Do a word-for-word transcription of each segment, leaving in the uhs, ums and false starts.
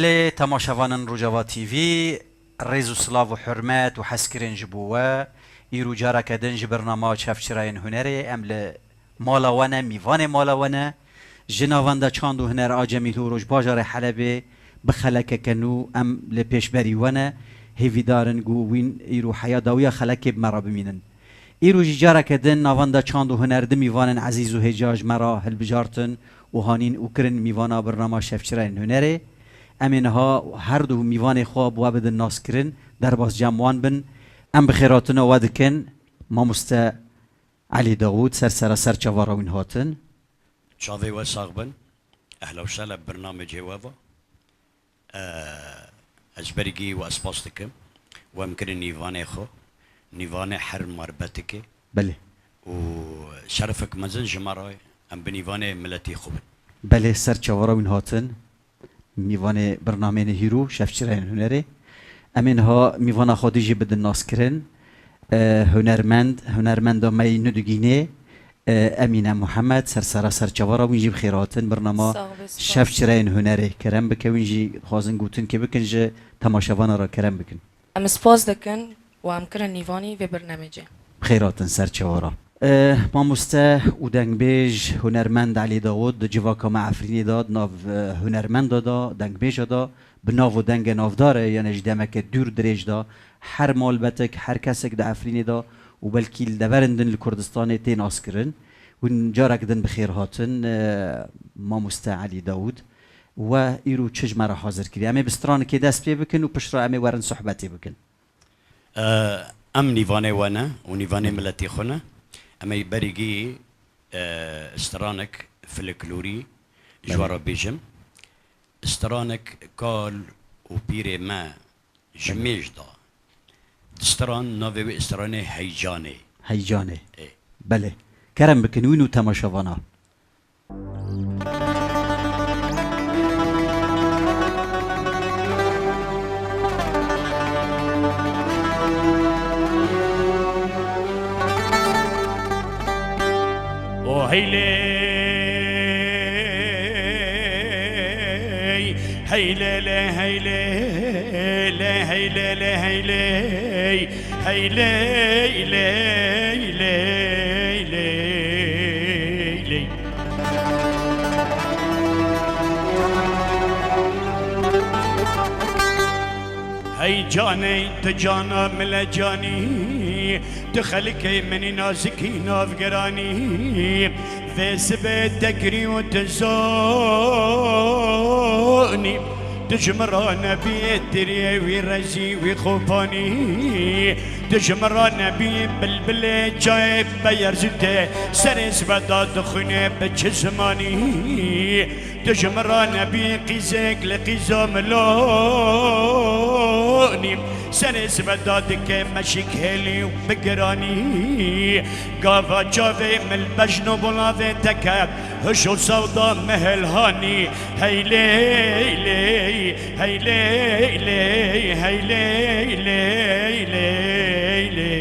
Lê temaşevanên Rojava T V, rêz û silav û hurmet û hezkirin ji bo we. Îro careke din ji bernama Çavçirayên Hunerê em li mala we ne, mîvanê mala we ne. Ji Navenda Çand û Huner a Cemîl Horoş bajarê Helebê bi xelekeke nû em li pêşberî we ne. Hêvîdar in ku wîn îro heya dawiya xelekê bi me re bimînin. Îro jî careke din Navenda Çand û Huner di mîvanên ezîz û hêja ji me re hilbijartin û hanîn û kirin mîvana bernama Şevçirayên Hunerê. Em ê niha her du mîvanê xwe bi we bidin naskirin, derbas cem wan bin. Em bi xêrhatina we dikin, mamoste Elî Dawûd, ser sera ser çavara wîn hatin. Çavê we sax bin. Ehla û sehla bi bernamecê we ve. Eee, ez berî gî we spas dikim. We em kirin nîvanê xwe. Nîvanê her marbetikê. Belê. Û şerefek mezin ji me re ye. Em bi nîvanê miletî xwe bin. Belê, ser çavara wîn hatin. Mîvanê bernameyê hîro, Şevçirayên Hunerê. Em ê niha mîvana xwe dî jî bidin naskirin. E, hunermend, hunermenda me yî Nudugînê, e, Emîne Muhammed, ser sera ser çavara wîn jî bi xêr hatin. Bernama Sağ ol, spas. Şevçirayên Hunerê. Kerem bike wîn jî dixwazin gotinkê bikin ji temaşevana re kerem bikin. Em spas dikin û em kirin nîvanî vê bernamecê. Bi xêr hatin ser çavara. E, mamoste û dengbêj, hunermend Elî Dawûd di civaka me Efrînê de, di nav, e, hunermenda de, dengbêja de, bi nav û dengê navdar e, yanî ji demeke dûr dirêj de, her malbetek, her kesek di Efrînê de û belkî li deverên din li Kurdistanê tê naskirin. Hûn carek din bi xêr hatin, e, mamoste Elî Dawûd. We îro çi ji me re hazir kiriye? Em ê bi stranikê dest pê bikin û piştre em ê werin sohbetê bikin. E, em nîvanê we ne û nîvanê miletê xwe ne. Em ê berî gî, e, stranek folklorî ji we re bêjim. Stranek kal û pîrê me ji mêj da. Stran, navê wê stranê Heycanê. Heycanê. Ê. Belê. Kerem bikin wîn û temaşevana. O heylê, heylê lê, heylê lê, heylê lê, heylê. Hey ley ley ley ley ley. Hey caney, tu cana min le canî, tu xelkê min î nazikî navgiranî. Vê sibê te kirî û tu zonî, tu ji min re nebî tiriyê wî rezî wî xopanî. Tu ji min re nebî bilbilê çayê beyerzî tê, serê sibê da dixwînê bi çi zimanî. Tu ji min re nebî qîzek li qîza milonî, serê sibê da dike meşik hêlî û bi giranî. Gava çavê min li bejn û bolavê te ket, hiş û sewda mehel hanî. Hey ley ley, hey ley ley, hey ley ley ley ley ley.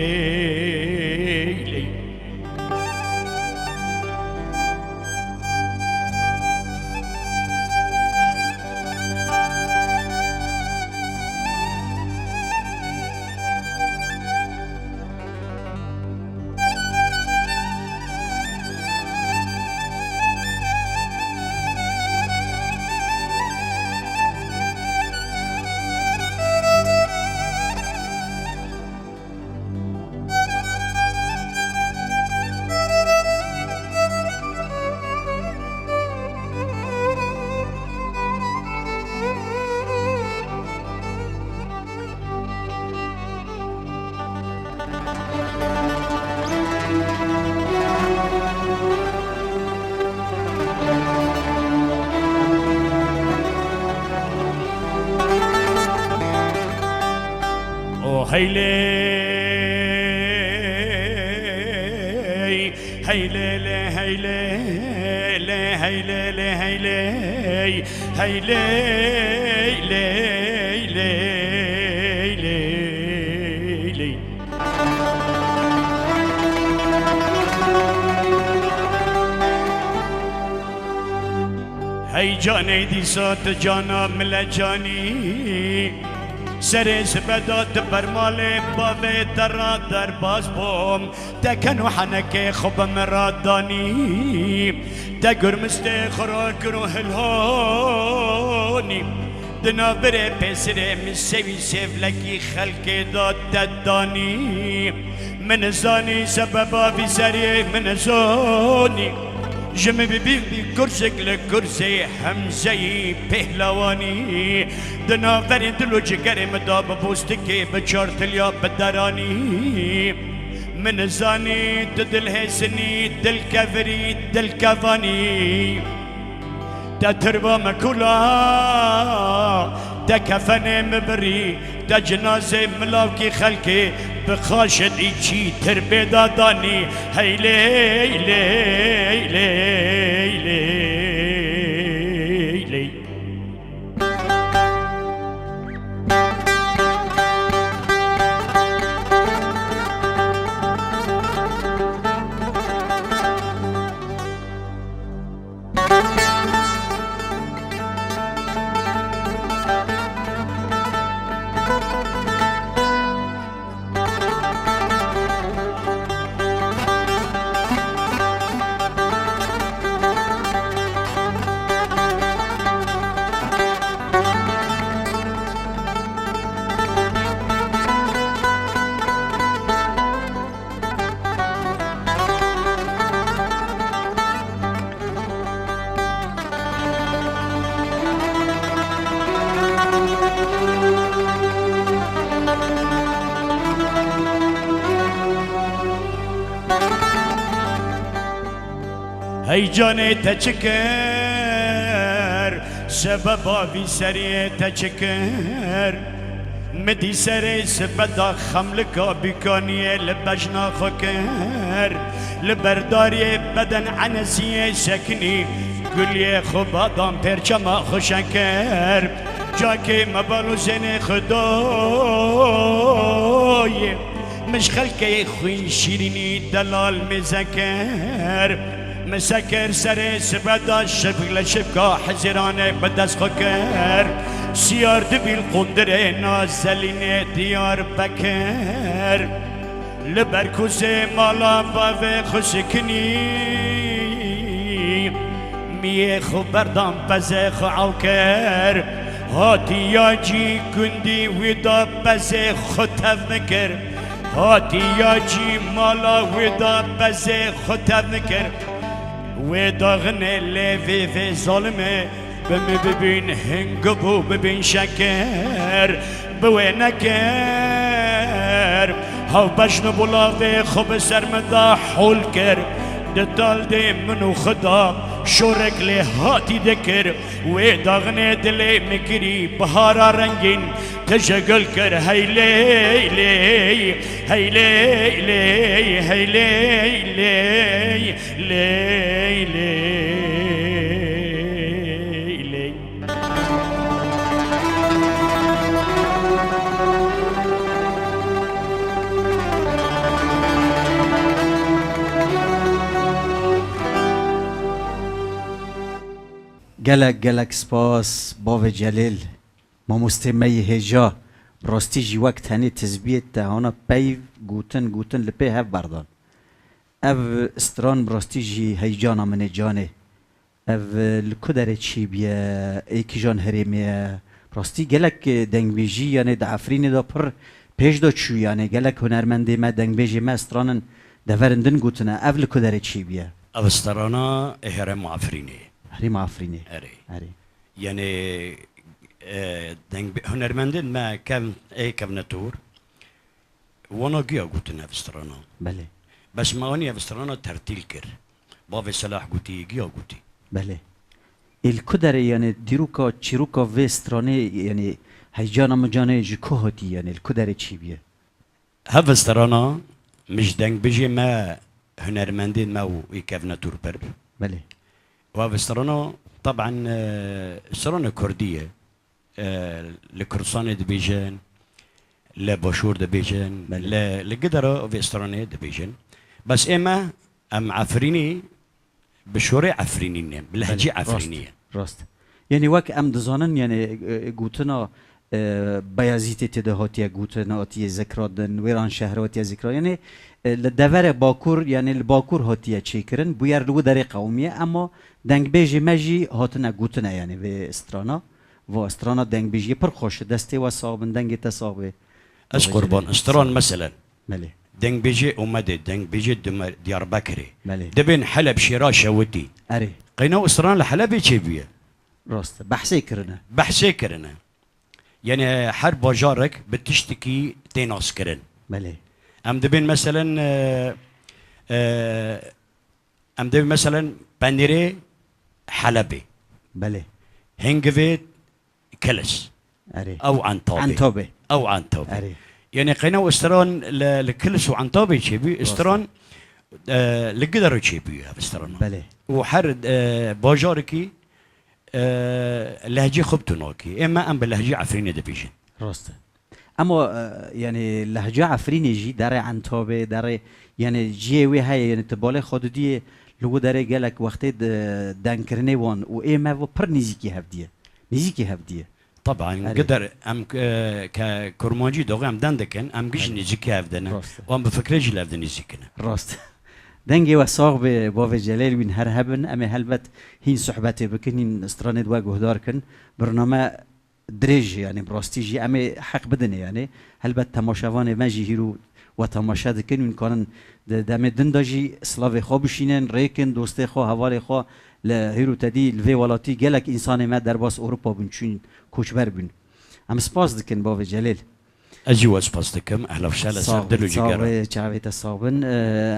O heylê, heylê lê, heylê lê, heylê lê, heylê, heylê lê, lê, lê, lê. Ey canê dîsa tu cana min le canî. Serê sibeda tu ber malê bavê te ra derbas bûm. Te ken û henekê xwe bi min ra danî. Te gurmistê xwe ra kir û hilhanî. Di navbirê pêsirê min sewî sêvlekî xelkê da te danî. Min zanî sebeba vî seriyê min zanî. Ji min bibî bî kursik li kursê hemzeyî pêhlawanî. Di navberê dil û cigerê min da bi bostikê bi çartiliya bi deranî. Min zanî tu dilhêsinî, dilkevirî, dilkevanî. Te tirba me kula, te kefenê me birî, te cinazê milavkî xelkê bi xaşet î çî tirbê da danî. Hey ley, ley, ley, ley, ley. Hey canê te çi kir? Sebeba vî seriyê te çi kir? Mi dî serê sibeda xemlika bîkaniyê li bejna xwe kir. Li berdariyê beden enesiyê sekinî, guliyê xwe badam pêrçema xwe şekir. Cakê me bal û zênê xwe doyê. Min ji xelkê xwîn şîrînî delal mêze kir. Min sekir serê sibe da şivk li şivka hizîranê bi dest xwe kir. Siyar dibî li qundirê Nazelînê Diyarbekir. Li ber kûsê mala bavê xwe şikinî. Miyê xwe berdan pezê xwe ew kir. Hatiya cî gundî wî da pezê xwe tev nikir. Hatiya cî mala wê da pezê xwe tev nikir. Wê daxinê lê vê vê zalimê bi min bibîn hingib û bibîn şekir. Bi wê nekir. Hewbejn û bulavê xwe bi ser min da hol kir. Di daldê min û xwe da şorek lê hatî dikir. Wê daxinê dilê min kirî bihara rengîn. Te ji gul kir hey ley ley, hey ley ley, hey ley ley, ley ley ley. Gelek, gelek spas, bavê Celîl. Mamostê me yê hêja, bi rastî jî wek tenê tizbiyê te hana peyv gotin, gotin li pê hev berdan. Ev stran bi rastî jî heycana min ê canê. Ev li ku derê çêbûye, ê kîjan herêmê ye? Bi rastî gelek dengbêjî, yanê di Efrînê de pir pêş de çû, yanê gelek hunermendê me, dengbêjê me stranin deverin din gotine. Ev li ku derê çêbûye? Ev strana ê herêma Efrînê. Herêma Efrînê. Erê. Erê. Yanî, e, deng-, hunermendên me kevn-, ê kevne tor, wana giya gotin ev strana. Belê. Bes me anî ev strana tertîl kir. Bavê Selah gotî, giya gotî. Belê. Ê li ku derê, yanî dîroka, çîroka vê stranê, yanî heycana min canê ji ku hatî, yanî li ku derê çêbûye? Hev strana min ji dengbêjê me, hunermendên me û ê kevne tor pir. Belê. Û ev strana, teben, e, strana kurdî ye. E, li Kurdistanê dibêjin, li Başûr dibêjin, Belê. li, li gidera vê stranê dibêjin. Bes ê me, em Efrînî, bi şorê Efrînî ne, bi lehcê Belê, rast. Efrînî ye. Rast. Yanî wek em dizanin, yanî, e, gotina, e, Beyazîtê tê de hatiye gotin, hatiye zikradin, Wêranşehir hatiye zikra. Yanî, e, li deverê Bakur, yanî li Bakur hatiye çêkirin, bûyer li wî derê qewimiye, ema dengbêjê me jî hatine gotine, yanî vê strana. Va strana dengbêjiyê pir xweş e, destê we sax bin, dengê te sax be. Ez Bavê qurban, Celal. Stran Sağ ol. Meselen. Belê. Dengbêjê Omedê, dengbêjê Dimer-, Diyarbekirê. Belê. Dibên Heleb şêra şewitî. Erê. Qeyna û stran li Helebê çêbûye. Rast e. Behsê kirine. Behsê kirine. Yani her bajarek bi tiştekî tê naskirin. Belê. Em dibên meselen, e, e, em dibên meselen penîrê Helebê. Belê. Hingivê Kilis. Erê. Ew Entabê. Entabê. Ew Entabê. Erê. Yani qeyna û stran li, li Kilis û Entabê çêbû, Rast e. Stran, e, li Gidero çêbû ev stran. Belê. Û her, e, bajarekî, e, lehcê xwe bi tu nakî. Ê me em bi lehcê Efrînê dibêjin. Rast e. Ema, e, yani lehca Efrînê jî derê Entabê, derê, yani ciyê wê heye, yani tu balê xwe didiyê li wî derê gelek wextê di dengkirinê wan û ê me ve pir nêzîkî hev diye. Nêzîkî hev diye. Taban, Erê. Gider em, e, ke kurmancî doxê em den dikin, em gijî Erê. Nêzîkî hev de ne. Rast e. Wan bi fikrê jî lev de nêzîkine. Rast. Dengê we sax be, bavê Celêl wîn her hebin. Em ê helbet hîn sohbetê bikin, hîn stranê we guhdar kin. Birname dirêj, yani bi rastî jî em ê heq bidinê, yani. Helbet temaşevanê me jî hîro we temaşe dikin, hûn kanin di demê din de jî silavê xwe bişînin, rêkin, dostê xwe, hevalê xwe li hîro tedî li vê welatî gelek însanê me derbas Ewropa bûn, çûn koçber bûn. Em spas dikin bavê Celêl. Ez jî we spas dikim. Ehla fişa li ser dil û ciger. Sax be, çavê te sax bin.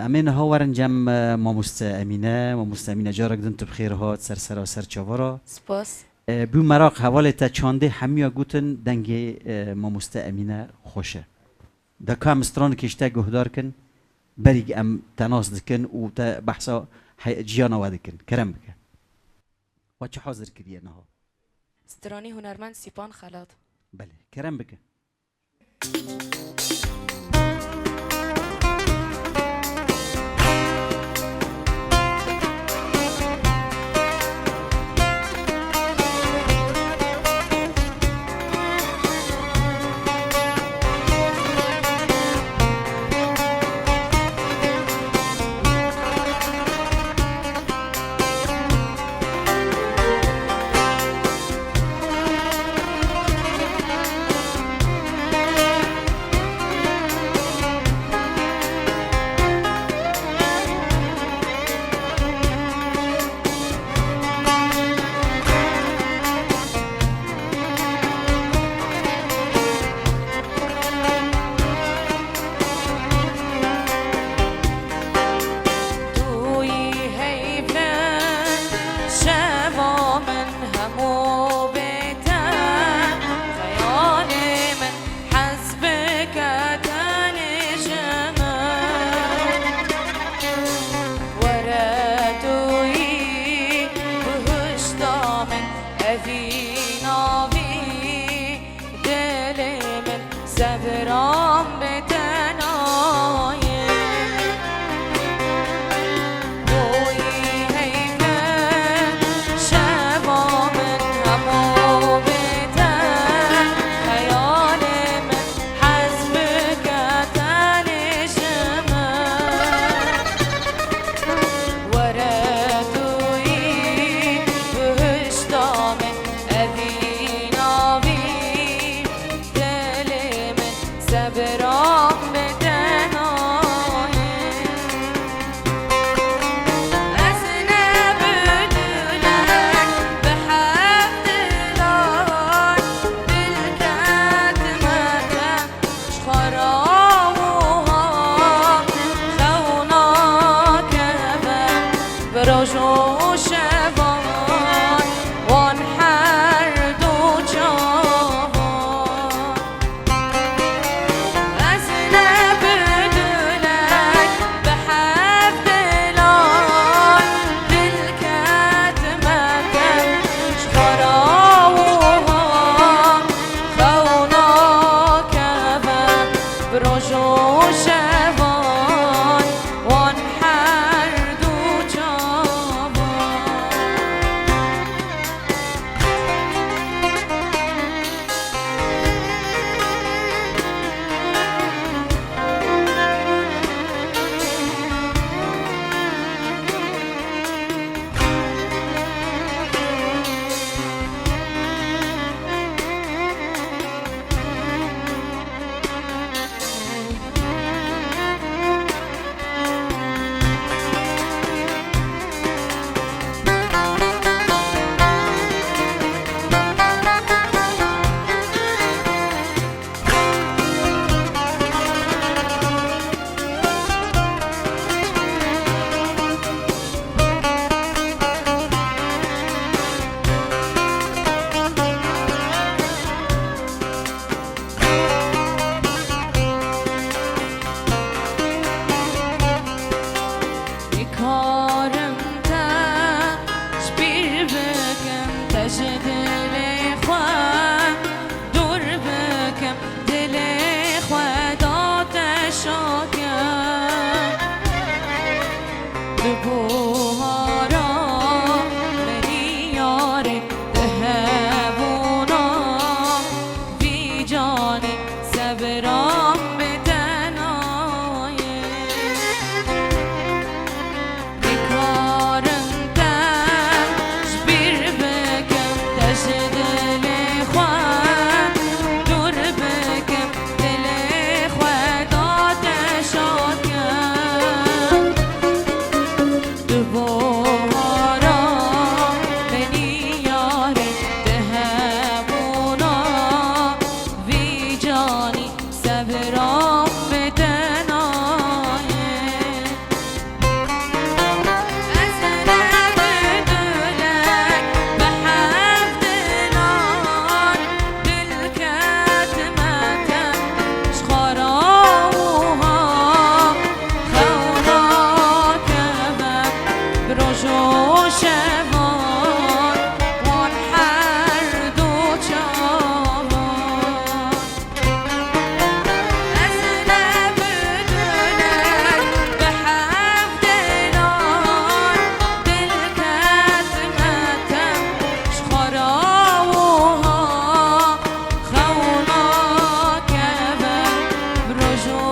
Em ê niha werin cem, e, mamoste Emîne. Mamoste Emîne, carek din tu bi xêr hat ser sera ser çavara. Spas. E, bû meraq hevalê te çandê hemiya gotin dengê, e, mamoste Emîne xweş e. De ka em stranekê ji te guhdar kin, berî em te nas dikin û te behsa hey-, ciyana we dikin. Kerem bike. We çi hazir kiriye niha? Stranî hunermend Sîpan Xelat. Belê, kerem bike. Karim te ji bîr bikim, te ji dilê xwe dûr bikim, dilê xwe da te şakim. Di buhara menî yarê, di hebûna vî canî, sebran bi te nayê. Nikarim te ji bîr bikim, te ji dilê xwe dûr bikim, dilê xwe da te şakim. Di buhara menî yarê, di hebûna vî canî, sebran bi te nayê. Ez ne bi dilek, bi hevdilan, dil ketime tem, ji xwe ra wiha xew nakevim, bi roj û şevan wan her du çavan. Ez ne bi dilek, bi hevdilan, dil ketime tem, ji xwe ra wiha xew nakevim, bi roj û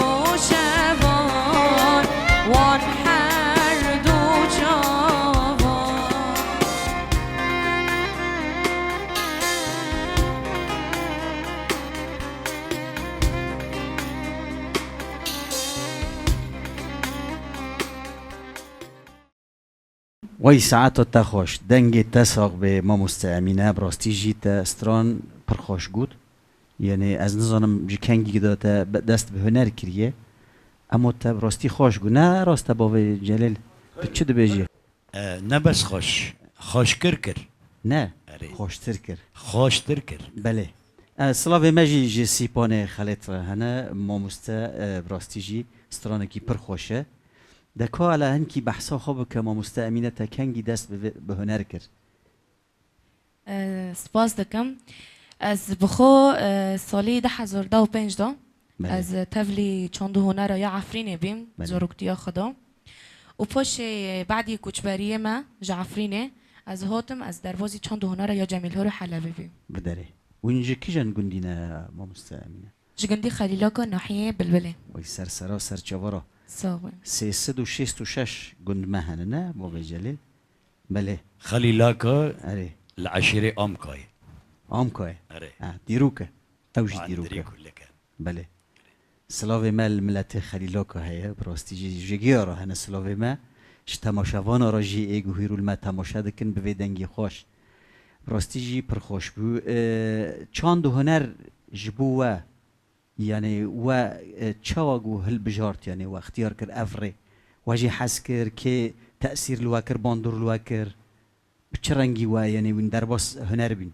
şevan wan her du çavan. Wey saeta te xweş, dengê te sax bê mamoste Emîne, bi rastî jî te stran pir xweş got. Yanî ez nizanim ji kengî de te be-, dest bi huner kiriye. Ema te bi rastî xweş got. Ne rast e bavê Celîl? Tu çi dibêjî? E, ne bes xweş, xweşkir kir. Ne, Erê. Xweştir kir. Xweştir kir. Belê. E, silavê me jî ji Sîpanê Xelêt re hene, mamoste, e, bi rastî jî stranekî pir xweş e. De ka ele hinkî behsa xwe bike, mamoste Emîne, te kengî dest bi vê, bi huner kir? E, spas dikim. Ez bi xwe, e, salî du hezar deh û pênc de, Belê. ez tevlî çand û hunera ya Efrînê bîm, Belê. zaroktiya xwe de. Û paşê badî koçberiyê me ji Efrînê, ez hatim, ez derbazî çand û hunera ya Cemîl Hor û Helebê bîm. Bi derê. Hûn ji kijan gundî ne, mamoste Emîne? Ji gundî Xelîlaka nahiyê Bilbilê. Wey ser sera ser çavara. Sağ ol. Sê sed û şêst û şeş gund me hene, ne, bavê Celîl? Belê. Xelîlaka Erê. li eşîrê Amkayê. Amkayê? Erê. Ha, dîrok e. Ew jî An dîrok e. dîrok e. Belê. Silavê me li miletê Xelîlaka heye. Bi rastî jî ji giya re hene silavê me. Ji temaşevana re jî ê guhîr û li me temaşe dikin bi vê dengê xweş. Bi rastî jî pir xweş bû. E, çand û huner ji bo we, yanî we, e, çawa ku hilbijart, yanî we ixtiyar kir ev rê? We jî hez kir, kê tesîr li we kir, bandor li we kir? Bi çi rengî we, yanî wîn derbas huner bîn?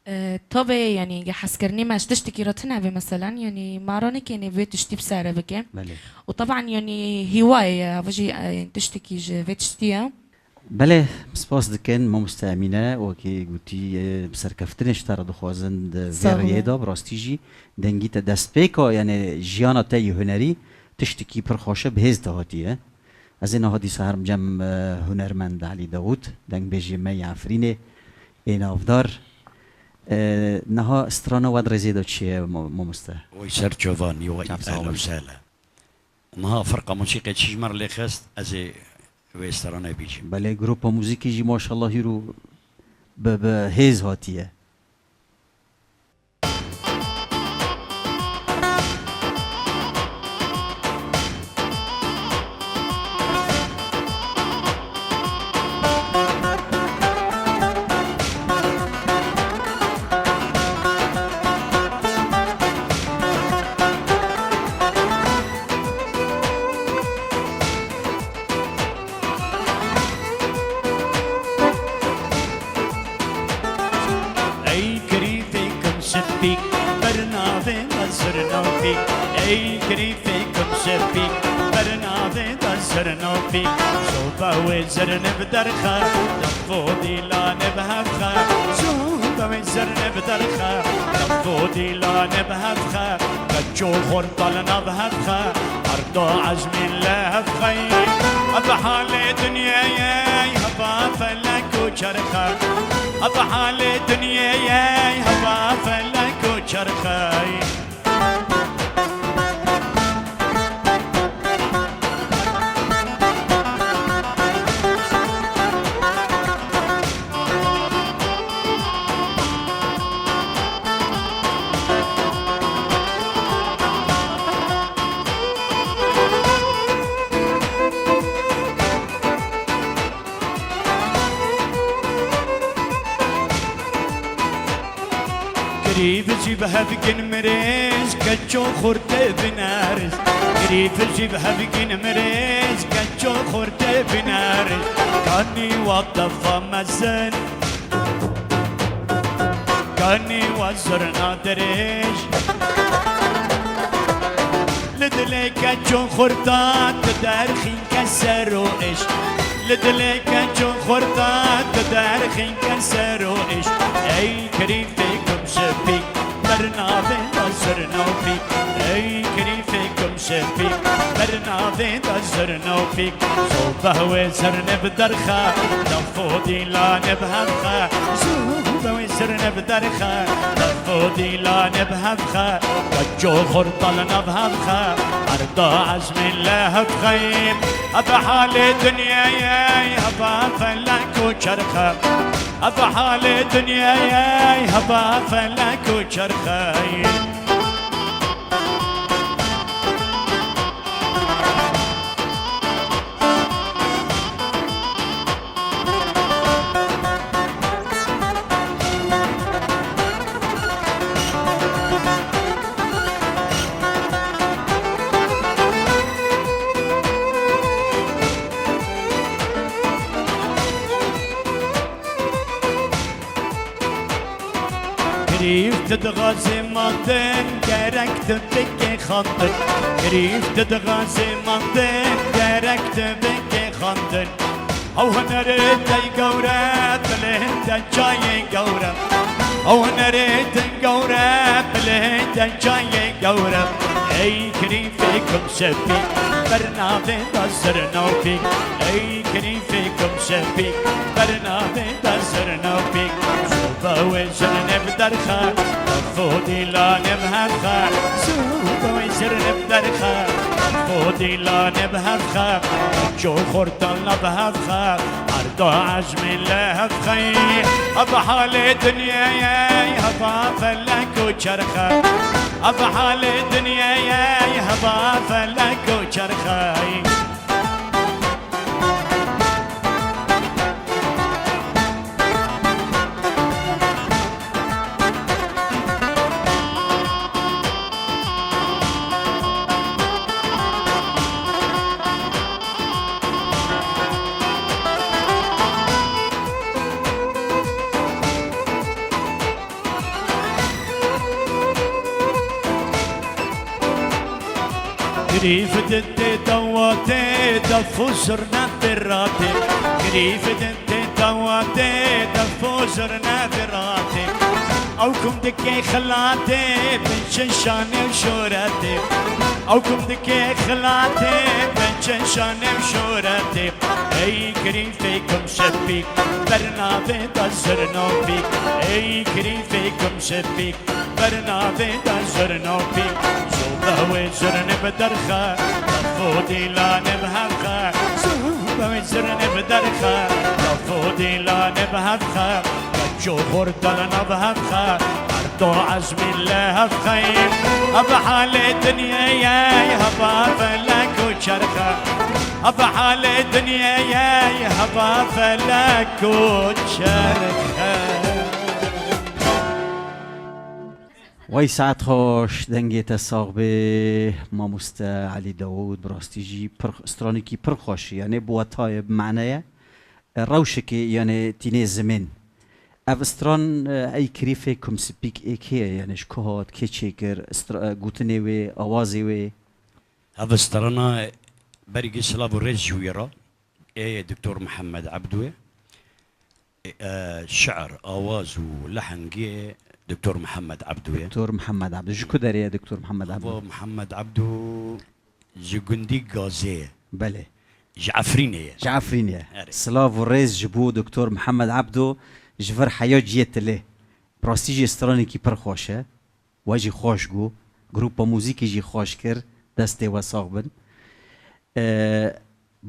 E, tabi, yanî, hezkirinê me ji tiştekî re tune be, meselen, yanî, me re nikêne vê tiştî bi sere bike. Belê. Û taban, yanî, hîwaye ye, ev jî, e, tiştekî ji vê tiştî ye. Belê, spas dikin, mamoste Emîne, wekî gotî, e, bi serkeftinê ji te re dixwazin di vê Sağ olun. rêyê de, bi rastî jî dengî te destpêka, yanî, jiyana te yê hunerî tiştekî pir xweş e, bi hêz te hatiye. Ez ê niha dîsa herim cem, e, hunermend Elî Dawûd, dengbêjê me yê Efrînê, ê navdar. E, niha strana we di rêzê de çi ye, mo-, mamoste? Oy ser çavan, yo, Çap sağ ehlen olun. Sehlen. Niha firqa musîqê çi ji me re lê xist, ez ê wê strana bîjim. Belê, grupa muzîkî jî maşallah hîro bi, bi hêz hatiye. Ey kirîfê kim şipîk, bernavê me zirnavî. Ey kirîfê kim şipîk, bernavê me Zirnopî, soba wê zirnê bi derxe, def û dîlanê bi hevxe. Soba wê zirnê bi derxe, def û dîlanê bi hevxe. Keç û xurtal nav hevxe, erda ezmîn li hevxeyî. Ev halê dinyayê, heva felek û çerxe. Ev halê dinyayê, heva felek û çerxeyî. Girîv jî bi hevgin mirêz, keç û xurtê binerz. Girîv jî bi hevgin mirêz, keç û xurtê binerz. Kanî wa defa mezin, kanî wa zirna dirêj. Li dilê keç û xurta tu derxîn ke ser û iş. Li dilê keç û xurta tu derxîn ke ser û iş. Ey kirîfê gum şepîk, bernavê da zirnopîk. Ey kirîfê gum şepîk, bernavê da zirnopîk. Soba wê zirnê bi derxe, def û dîlanê bi hevxe. Soba wê zirnê bi derxe, def û dîlanê bi hevxe. Keç û xurtal nav hevxe, erda ezmîn li hevxeyî. Ev halê dinyayê, heva felek û çerxe. Ev halê dinyayê, heva felek û çerxeyî. Kirîf tu dixwazê mandin, gerek tu bikê xandin. Kirîf tu dixwazê mandin, gerek tu bikê xandin. Ew hunerê te gewre, bilê te çayê gewre. Ew hunerê te gewre, bilê te çayê gewre. Ey kirîfê gum şepîk, bernavê da zirnopîk. Ey kirîfê gum şepîk, bernavê da zirnopîk. Soba wê zirnê bi derxe, def û dîlanê bi hevxe. Soba wê zirnê bi derxe, def û dîlanê bi hevxe. Keç û xurtal nav hevxe, erda ezmîn li hevxeyî. Ev halê dinyayê, heva felek û çerxe. Ev halê dinyayê, heva felek û çerxeyî. Girîf din tê dawatê, def û zirne pê ratê. Girîf din tê dawatê, def û zirne pê ratê. Ew kum dikê xilatê, bin çin şanê û şoretê. Ew kum dikê xilatê, bin çin şanê û şoretê. Ey kirîfê gum şepîk, bernavê da zirnopîk. Ey kirîfê gum şepîk, bernavê da zirnopîk. Soba wê zirnê bi derxe, def û dîlanê bi hevxe. Soba wê zirnê bi derxe, def û dîlanê bi hevxe. Keç û xurtal nav hevxe, erda ezmîn li hevxeyî. Ev halê dinyayê, heva felek û çerxe. Ev halê dinyayê, heva felek û çerxe. Wey saet xweş, dengê te sax bê, mamoste Elî Dawûd, bi rastî jî pir, stranekî pir xweş, yanê bi wetayê, bi maneyê, e, rewşekê, yanê tînê zimên. Ev stran, e, ey kirîfê kum şepîk ê kê ye, yanê ji ku hat, kê çêkir, stra-, e, gotinê wê, awazê wê? Ev strana Berî silav û rêz ji wî re. Ê Doktor Mihemed Ebdû ye. E, şi'r, awaz û lehengê Doktor Mihemed Ebdû ye. Doktor Mihemed Ebdû. Ji ku derê ye Doktor Mihemed Ebdû? Ava Mihemed Ebdû ji gundî Gazê ye. Belê. Ji Efrînê ye. Ji Efrînê ye. Erê. Silav û rêz ji bo Doktor Mihemed Ebdû, ji vir heya ciyê tilê. Bi rastî jî stranekî pir xweş e. We jî xweş got. Grupa muzîkê jî xweş kir. Destê we sax bin. E,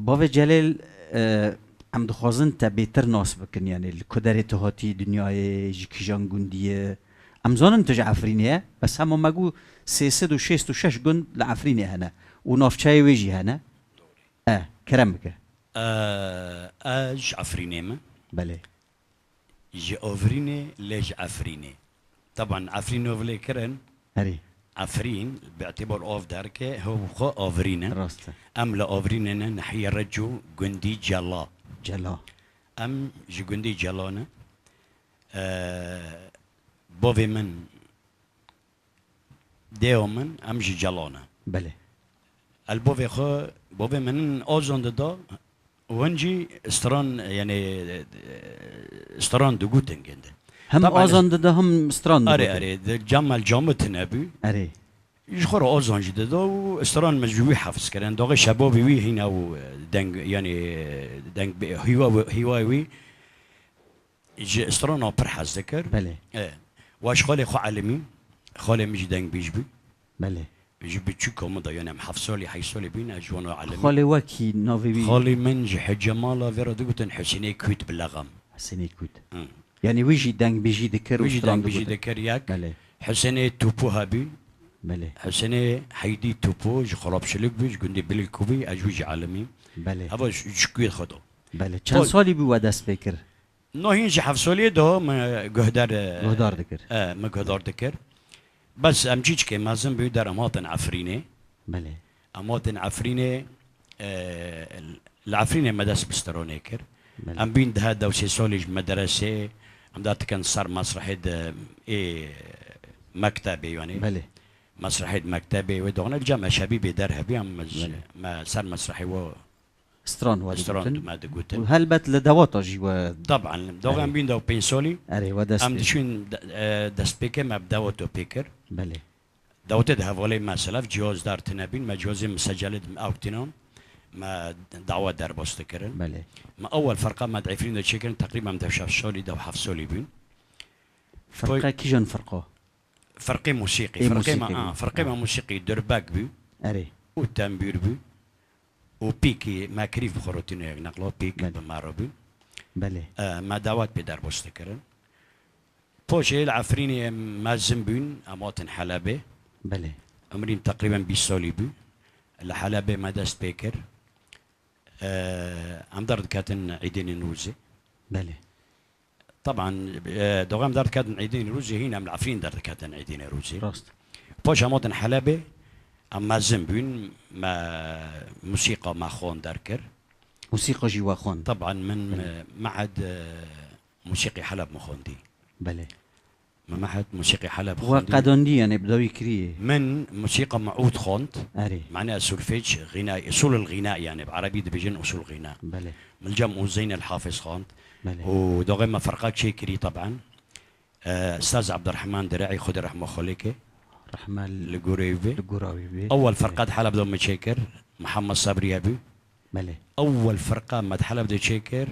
Bavê Celêl, e, em dixwazin te bêtir nas bikin, yanî li ku derê tu hatî dinyayê, ji kîjan gundî ye? Em zanin tu ji Efrînê ye, bes hema me got sê sed û şêst û şeş gund li Efrînê hene û navçeyê wê jî hene. E, kerem bike. E, ez ji Efrînê me. Belê. Ji Avrînê lê ji Efrînê. Teban Efrîn û vilê kirin. Erê. Efrîn, bi îtîbar av derke, hew xwe Avrîn e. Rast e. Em li Avrînê ne, nehiyê Reco, gundî Cela. Cela. Em ji gundî Cela ne. Ee, bavê min Dêwa min, em ji Cela ne. Belê. El bovê xwe, bovê min azan dida, hûn jî stran, yanî, stran digotin gindi. Hem Taban azan dida, hem stran digotin. Erê, erê, di cam el camı tine bû. Erê. Ji xwe re azan jî dida û stran min ji wî hefz kirin. Daxê şebabî wî hîna û deng, yanî, deng, hîwa, hîwa wî Ji strana pir hez dikir. Belê. E, wa ji xalê xwe elimî, xalê min jî dengbêj bû. Belê. Ji biçûka min de, yanî em heft salî, heşt salî bûn, ez ji wan elimî. Xalê we kî navê wî? Xalê min ji Hecemala vê re digotin Husênê Kût bi lexam. Husênê Kût. Hı. Yanî wî jî dengbêjî dikir û Wî jî stran dengbêjî digotin. Dikir yek. Belê. Husênê Tûpo hebû. Belê. Husênê Heydî Tûpo ji Xurabşilik bû, ji gundê Bilikû bû, ez wî jî elimî. Belê. Heva ji, ji kuyê xwe de. Belê. Çend Pol- salî bû we dest pê kir? No hîn ji heft saliyê de min guhdar, e, Guhdar dikir. E, min guhdar dikir. Bes em çîçikê mezin bû der em hatin Efrînê. Belê. Em hatin Efrînê, e, li Efrînê me dest bi stranê kir. Belê. Em bîn dehe dew sê salî ji medresê, em da dikin ser mesrehê de ê mektebê yanî. Belê. Mesrehê de mektebê wê doxne, li cem eşebî bê der hebî, em ji, Belê. me ser mesrehê wo Stran we Stran digotin. me digotin. Û helbet li dewata jî we Taban, doxê em Erê. bîn dew pênc salî. Erê, we dest Em pê. diçûn de-, e, destpêkê me bi dewata pê kir. Belê. Dewatê di hevalê me selef cihazder tine bîn, me cihazê misecelê di ew tînan, me dawa derbas dikirin. Belê. Me ewel ferqa me di Efrîn de çêkirin, teqrîben dew şeş salî, dew heft salî bûn. Ferqa Toy- kîjan ferqa? Ferqê musîqî. Ê Ferqê me, musîqî a, bû. ferqê Ha. me musîqî durbek bû. Erê. Û tembûr bû. Û pîkî me kirî bi xwe re tîne yek neqla pîk Belê. bi me re bû. Belê. E, me dawet pê derbas dikirin. Poşê li Efrînê em mezin bûn, em hatin Helebê. Belê. Emrîm teqrîben bîst salî bû. Li Helebê me dest pê kir. E, em derdiketin Îdê Newrozê. Belê. Taban, e, doxê em derdiketin Îdê Newrozê, hîn em li Efrîn derdiketin Îdê Newrozê. Rast. Paş em hatin Helebê, em mezin bûn, me musîqa me xwan derkir. Musîqa jî we xwan? Taban, min, Belê. e, mehed, e, musîqî Heleb min xwendî. Belê. Me mehed musîqî Heleb We xwendî. qedandî, yanî bi dawî kirî? Min musîqa me ûd xwend. Erê. Mane solfej, xîna, usul el xîna, yanî bi erebî dibêjin usul xîna. Belê. Min cem û Zeyn el Hafiz xwend. Belê. Û doxê me ferqa çêkirî taban. E, Ustaz Abdurrahman Dire'î, Xwedê rehma xwe lê ke. Rehme Li gorê wî bê. Li gora wî bê. Ewel ferqa di Heleb de me çêkir. Mihemed Sabrî hebû. Belê. Ewel ferqa me di Heleb de çêkir.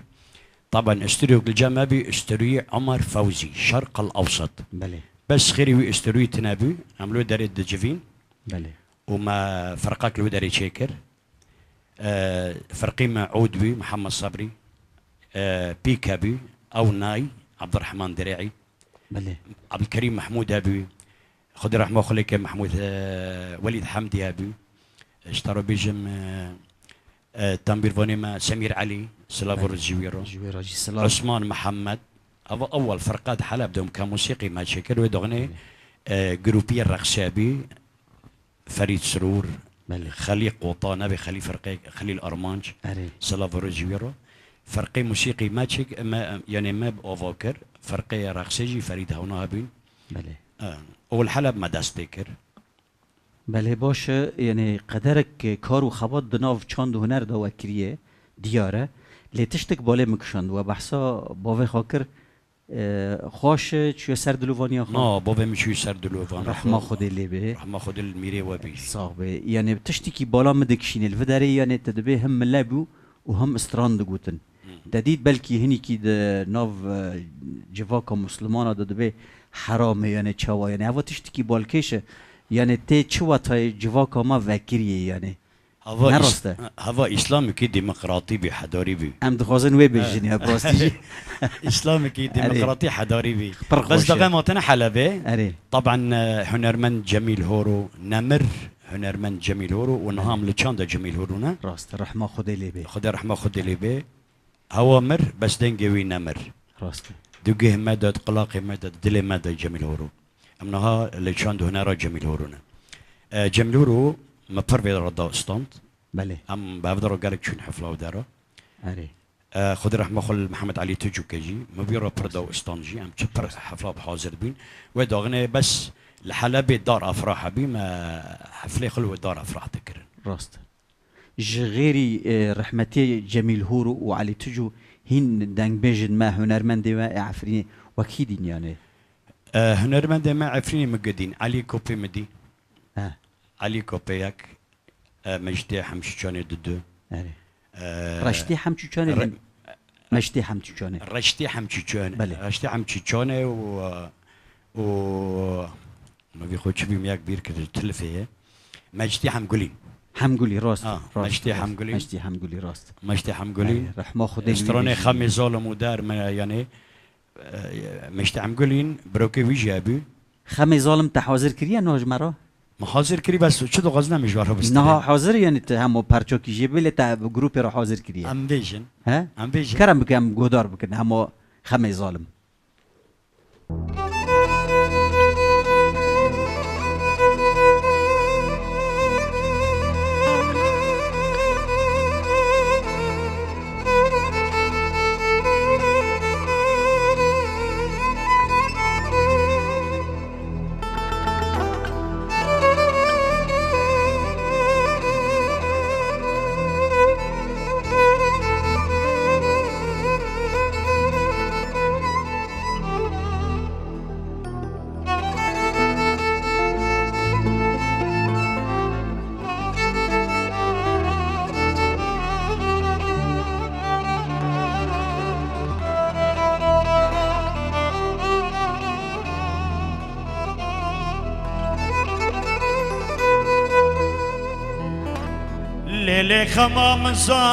Taban, stûryok li cem me bî, stûrî Omer Fewzî, Şerq el Ewsat. Belê. Bes xêrî wî stûrî tine bû, em li wê derê dicivîn. Belê. Û me ferqak li wê derê çêkir. E, ferqî me ûd bû, Mihemed Sabrî. E, pîk hebû, ew nay, Abdurrahman Dire'î. Belê. Abdulkerîm Mehmûd hebû. Xwedê rehma xwe lê ke Mehmûd, e, Welîd Hemdî hebû. Ji te re bêjim, e, e, tembîrvanê me Semîr Elî, silav û Belê. rêz ji wî re. Ji wê re jî silav. Osman Mihemed. Eva ewel ferqa di Heleb de ke musîqî me çêkir, wê doxinê, Belê. e, grûpiyê reqsê hebî. Ferîd Sirûr, Belê. Xelî Qota, navê Xelî ferqê, Xelîl Armanc, Erê. silav û rêz ji wî re. Ferqê musîqî me çêk, me, yanî me bi ava kir. Ferqê reqsê jî Ferîd Hewna hebîn. Belê. E, û li Heleb me dest pê kir. Belê baş e, yanî qederek kar û xebat di nav çand û huner de we kiriye, diyar e. Lê tiştek balê min kişand, we behsa bavê xwe kir, e, xweş e, çûye ser dilovaniya xwe. Na, bavê min çûye ser dilovaniya xwe. Rehma Xwedê lê bê. Rehma Xwedê li mîrê we bî. Sax bê. Yanî tiştekî bala min dikişîne li vê derê, yanî te dibê him mile bû û him stran digotin. Te dît belkî hinekî di nav, e, civaka Muslimana de dibê heram e, yanî çawa, yanî heva tiştekî balkêş e, yanî tê çi wetayê civaka me vekiriyê, yanî Hava ne rast e. Hava Îslamekî demokratî bî, hedarî bî. Em dixwazin wê bêjin ya, bi rastî jî. Îslamekî Erê. Demokratî hedarî bî. Pir Bes xweş e. Daxê me hatine Helebê. Erê. Taban, e, hunermend Cemîl Horo, nemir hunermend Cemîl Horo û niha Erê. Em li çanda Cemîl Horo ne. Rast e, rehma Xwedê lê bê. Xwedê rehma Xwedê lê bê. Hewa mir, bes dengê wî nemir. Rast e. Di guhê me de, di qulaqê me de, di dilê me de Cemîl Horo. Em niha li çand û hunera Cemîl Horo ne. E, Cemîl Horo me pir vê re da stand. Belê. Em bi hev de re gelek çûn hefla wê de re. Erê. E, Xwedê rehma xwe li Mihemed Elî Tucûkê jî, me vê re pir da stand jî, em çi pir hefla bi hazir dibîn. Wê daxinê bes li Helebê dar efrah hebî, me heflê xwe li wê dar efrah dikirin. Rast e. Ji xêrî, e, rehmetiyê Cemîl Hûr û Elî Tucû hîn dengbêjên me, hunermendê me ê Efrînê wekî dîn yanê? E, hunermendê me Efrînê min gidîn, Elî Kopê min dî. He. Elî Kopê yek, e, Mecdê Hemşîçanê didu. Erê. E, Reştê Hemşîçanê re- lê Meştê Hemşîçanê. Reştê Hemşîçanê. Belê. Reştê Hemşîçanê û, û Navê xwe çi bî, min yek bîr kir, tilifê ye. Mecdî Hemgulîn. Hemgulî, rast. Ha, rast, Mecdî rast. Hemgulîn. Mecdî Hemgulî, rast. Mecdî Hemgulîn. Erê, rehma Xwedê li wî Stranê bêjî. Xemê Zalim û der me, yanî, e, Mecdî Hemgulîn, birokê wî jî hebû. Xemê Zalim te hazir kiriye niha ji me re? Me hazir kirî, bes çi dixwazin em ji we re bistirin. Niha hazir, yanî te hemo perçokî jê bê, lê te bi grûpê re hazir kiriye. Em bêjin. He? Em bêjin. Kerem bike, em guhdar bikin hemo Xemê Zalim. Lê lê xema min zalim,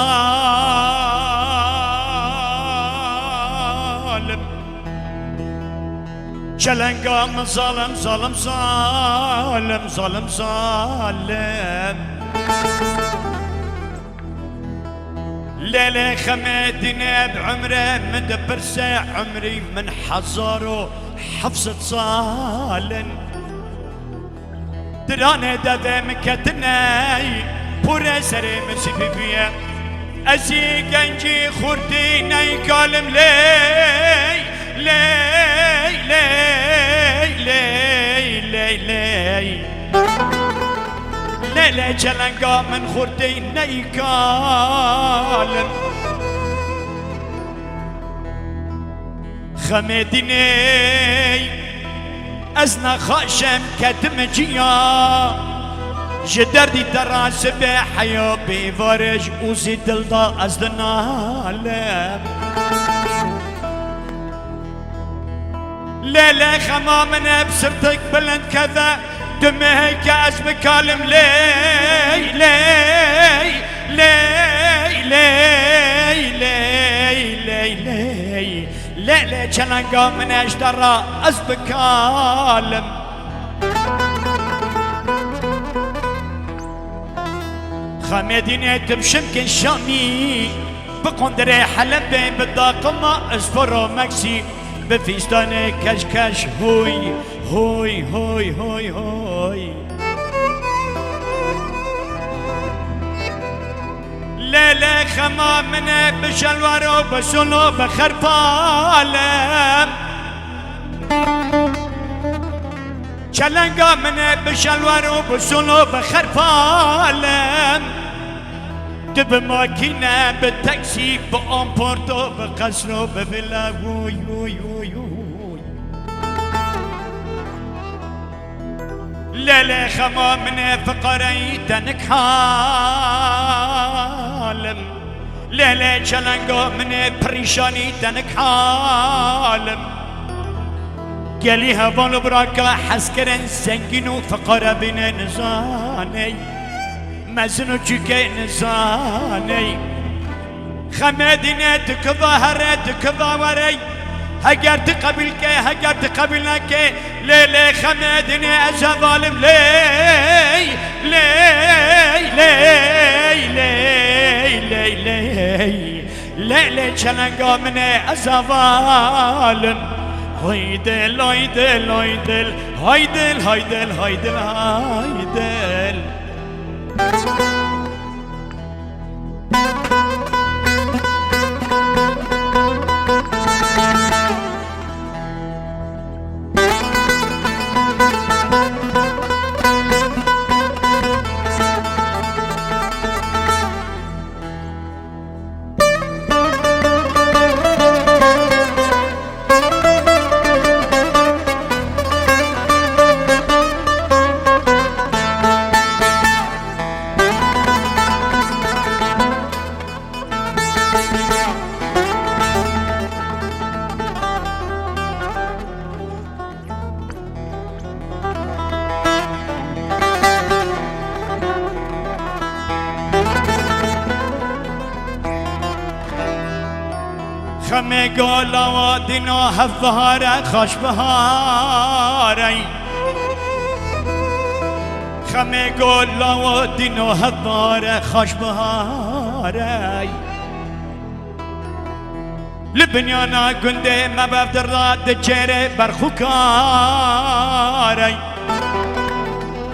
çelenga min zalim, zalim, zalim, zalim, zalim. Lê lê xemê dînê bi umrê min dipirse, umrî min hezar û heft sed sal in. Diranê devê min ketine, pûrê serê min sipî bûye. Ez ê gencî xurtî neykalim ley, ley, ley, ley, ley, ley. Lê lê çelenga min xurtî neykalim. Xemê dînê ez nexaşem ketim ciya. Ji derdî te ra sibê heya bêvarij û zî dilda ez dinalim. Lê lê xema min e bi sirtik bilind keve. Dimê heyke ez bikalim ley, ley, ley, ley, ley, ley, ley. Lê lê çelenga min e ji te ra ez bikalim. Xemê dînê tu bi şimkên Şamî, bi qondirê Helebê, bi daqima Isforo Meksî, bi fîstanê keşkeş, hoy, hoy, hoy, hoy, hoy. Lê lê xema min e bi şelwaro, bi solo, bi xerpalem. Çelenga min e bi şelwer û bi solo bi xerpalim. Tu bi makîne, bi teksî, bi amporto, bi qesro, bi vila, wuy, wuy, wuy, wuy. Lê, lê, xema min e fiqareyî tenik halim. Lê, lê, çelenga min e pirîşanî tenik halim. Gelî heval û biraka hezkirin zengîn û fiqare bîne nizaney. Mezin û çûkê nizaney. Xemê dîne tu kiva here, tu kiva werey. Heger tu qebîl ke, heger tu qebîl neke, lê, lê, xemê dîne ez hevalim lê, lê, lê, lê, lê, lê, lê. Lê, lê, çelenga min e ez hevalim. Hay dil, hay dil, hay dil, hay dil, hay dil, hay dil, hay dil. Xemê golawa dîna hevbihare xaş biharey. Xemê golawa dîna hevbihare xaş biharey. Li binyana gundê me bi hevdir ra diçêrê berxûkarey.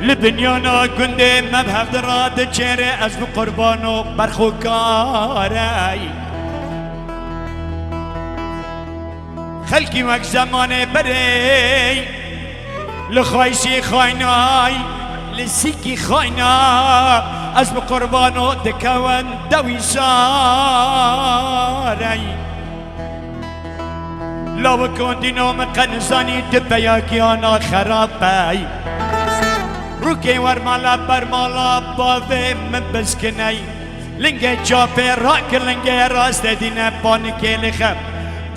Li binyana gundê me bi hevdir ra diçêrê ez bi qurbano berxûkarey. Xelkî wek zemanê berê li xayisî xaynay, li sîkî xayna, ez bi qurbano dikewin dewî sarey. Lawikon dîno min qe nizanî tu peyakiyana xerab bey. Rûkê wermala bermala bavê min bizkiney. Lingê çapê rakir, lingê rastê dîne panikê li xe.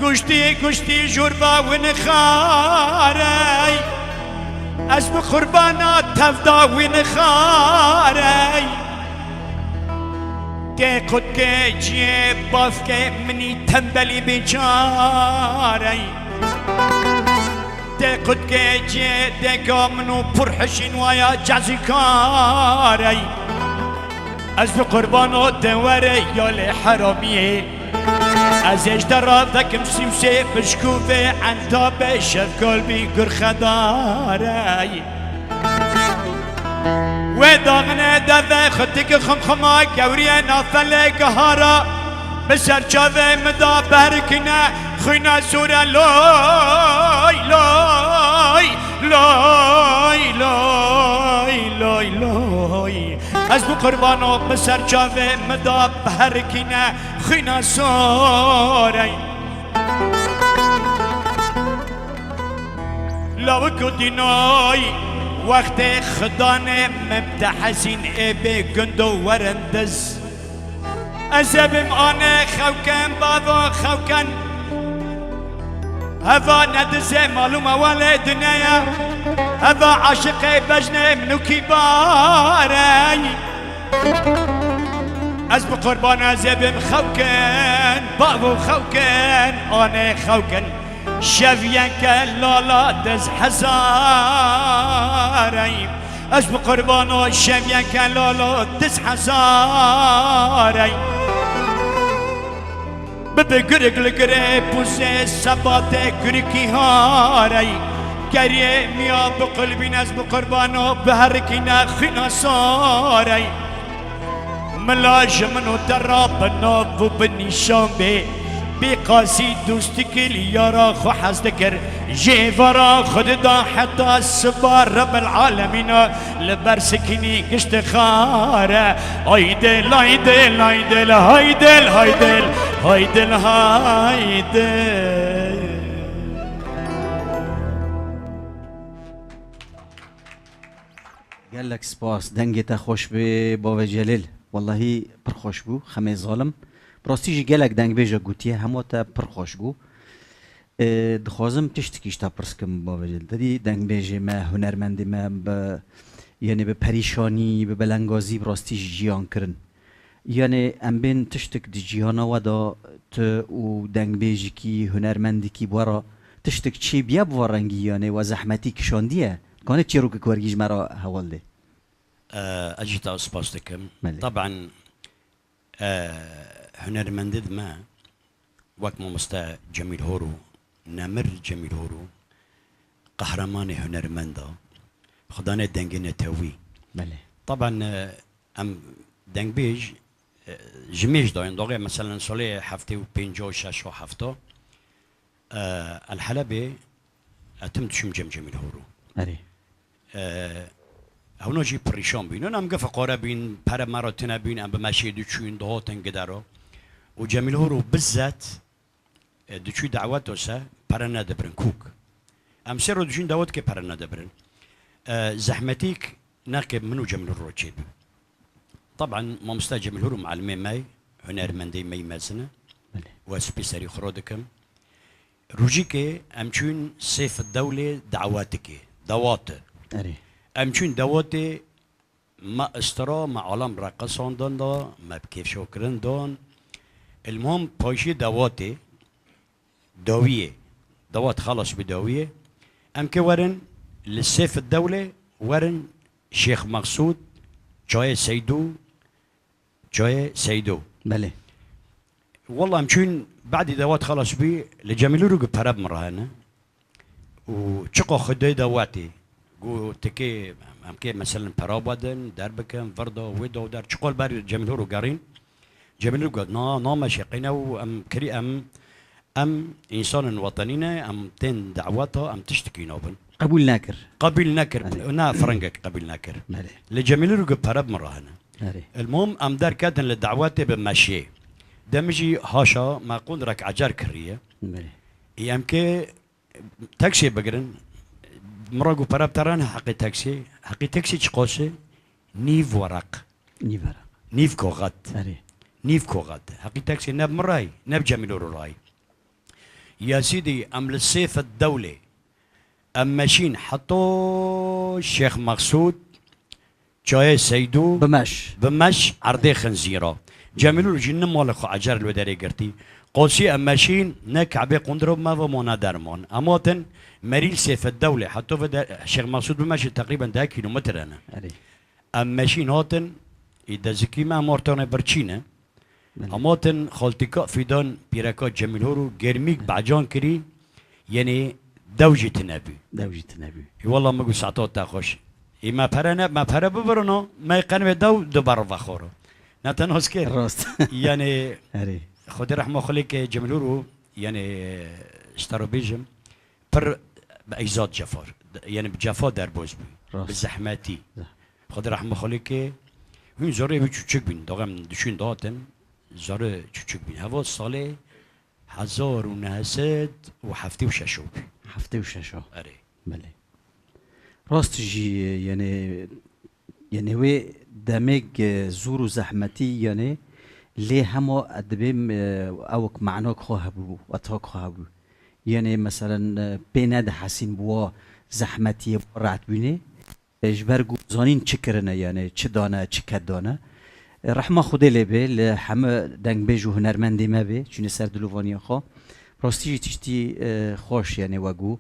Guştî, guştî jûrva win xarey. Ez bi qurbana tevda win xarey. Tê qutkê ciyê bavkê minî tembelî bêçarey. Tê qutkê ciyê dêka min û pur hişîn waya cezîkarey. Ez bi qurbano te were ya lê heramiyê. Ez ê ji te re vekim sîwsê, bi şikûvê entabê şevkalbî gurxedarey. Wê daxine deve xwe tike xumxuma gewriye nafelê gihara. Bi ser çavê min de berkine xwîna sore loy, loy, loy, loy, loy, loy. Ez bi qurbano bi ser çavê min de berkine xwîna sore. Lawik û dînoy wextê xidanê min bi te hezîn ê bê gund û werin diz. Ez ê bim anê xewken, bavo xewken. Heva ne dizê malûma welê dineya. Heva aşiqê bejnê min û kîbarey. Ez bi qurban ez ê bim xewken, bavo xewken, anê xewken. Şeviyeke lala diz hezarey. Ez bi qurbano şeviyeke lala diz hezarey. Bibe gurik li gurê pûzê sebate gurikî harey. Geriyê miya bi qulbîn ez bi qurbano bi herikîne xwîna sarey. Mila ji min û te re bi nav û bi nîşan bê. Pêqasî dostikê li yara xwe hez dikir, jê vera xwe dida heta siba Rebel Alemîna li ber sikinî gişt xare. Haydel, haydel, haydel, haydel, haydel, haydel, haydel. Gelek spas. Dengê te xweş be, bavê Celîl. Wellahî pir xweş bû, Xemê Zalim. Bi rastî jî gelek dengbêje gotiye, hema te pir xweş bû. Ê, dixwazim tiştekî ji te pirs kim, bavê Celîl. Te dî dengbêjê me, hunermendê me bi, yanî bi perîşanî, bi belengazî bi rastî jî jiyan kirin. Yanê em bên tiştek di cîhana we de tu û dengbêjikî, hunermendikî bi we re tiştek çêbiye bi ve rengî, yanê we zehmetî kişandiye? Kanê çîrokek wergî ji me re heval dê? Eh, ez jî te spas dikim. Belê. Taban, eh, hunermendê di me, wek mamoste Cemîl Horo, nemir Cemîl Horo, qehremanê hunermenda, xudanê dengê netewî. Belê. Taban, eh, em dengbêj, e, ji mêj dayên doxê, meselen, solê heftê û pênc û şeş û hefta, e, el Helebê, e, tim dişim cem Cemîl Horo. Erê. E, hewna jî pirîşan bîn. Em ge feqare bîn, pere me re tine bîn, em bi meşê diçûn, dihatin gidero. Û Cemîl Horo bizet, e, diçû dawet ose pere nedibirin kûk. Em sê ro diçûn dawet ke pere nedibirin. E, zehmetîk neke min û Cemîl Horo çêbû. Taban, mamoste Cemîl Horo mualimê me, hunermendê me yî mezin e. Belê. Û ez spî serî xwe ro dikim. Rojîkê em çûn Sêf Dewlê dawatikê, dawat e. Erê. Em çûn dawatê, me istira, me alam reqesan dan da, me bi kêfşokirin dan. Ilmam paşê dawatê, dawiyê, dawat xelas bi dawiyê. Em ke werin li Sêf Dewlê, werin Şêx Mexsûd, Çayê Seydo, Çayê Seydo. Belê. Walla em çûn, badî dawat xelas bî, li Cemîlûrû gi pere bi min rahene. Û çiqa xwedê dawetê. Got, tikê, em kê, meselen, pera badin, derbikin, virda, wê da û der. Çiqa li ber Cemîlûrû gerîn. Cemîlûrû got, na, nameşe, qeyne û em kirî, em Em însanên wetenî ne, em tên daweta, em tiştekî nabin. Qebûl nekir. Qebûl nekir. Erê. Na, firengek qebûl nekir. Erê. Li Cemîlûrû gi pere bi min rahene. Erê. Ilmuhim em derketin li dawetê bi meşê. Demê jî haşa me qund rek ecer kiriye. Erê. Ê em kê teksê bigirin, min re got pere bi te re ne heqê teksê. Heqê teksê çiqas e? Nîv wereq. Nîv wereq. Nîv koxet. Erê. Nîv koxet. Heqî teksê ne bi min rayî, ne bi Cemîlûrû rayî. Ya Sîdî, em li Sêf Dewlê, em meşîn heta Şêx Mexsûd, Çayê Seydû, bi meş, bi meş erdê xinzîra. Cemîlûrû jî ne malê xwe ecer li wê derê girtî. Qasî em meşîn, ne Kebê qundir û me ve ma ne derman. Em hatin merî li Sêf Dewlê, heta ve de, Şêx Mexsûd bi meşê teqrîben deh kîlometre ne. Erê. Em meşîn hatin, ê dezikî me, em ortanê birçî ne. Belê. Em hatin xaltîka Fîdan, pîreka Cemîlhor û germîk becan kirî, yenê dew jî tine bû. Dew jî tine bû. Ê wela min got saeta te xweş. Ê me pere ne, me pere bibirino, me qenibê dew di ber vexwaro. Ne te nas kir. Rast. Yenê Erê. Xwedê rehma xwe lê ke Cemîlhor û, yenê, ji te re bêjim, pir bi ecza cefa, yanî bi cefa derbas bû. Rast. Bi zehmetî. Zeh- Xwedê rehma xwe lê ke, hûn zarê wî çûçik bîn. Daxem dişûn datin, zarê çûçik bîn. Heva salê hezar û neh sed û heftê û şeş bû. Heftê û şeş. Erê. Belê. Rast jî, yanî, yanî wê demêk, e, zor û zehmetî, yanî, lê hema dibê, e, ewk me'nak xwe hebû, ethak xwe hebû. Yanî, meselen, e, pê nedihesîn bi wa zehmetiyê, bi wa rehetbûnê, e, ji ber ku zanîn çi kirine, yanî, çi dane, çi ked dane. E, rehma Xwedê lê bê, li heme dengbêj û hunermendê me bê, çûne ser dilovaniya xwe. Rastî jî tiştî, e, xweş, yanî, we got.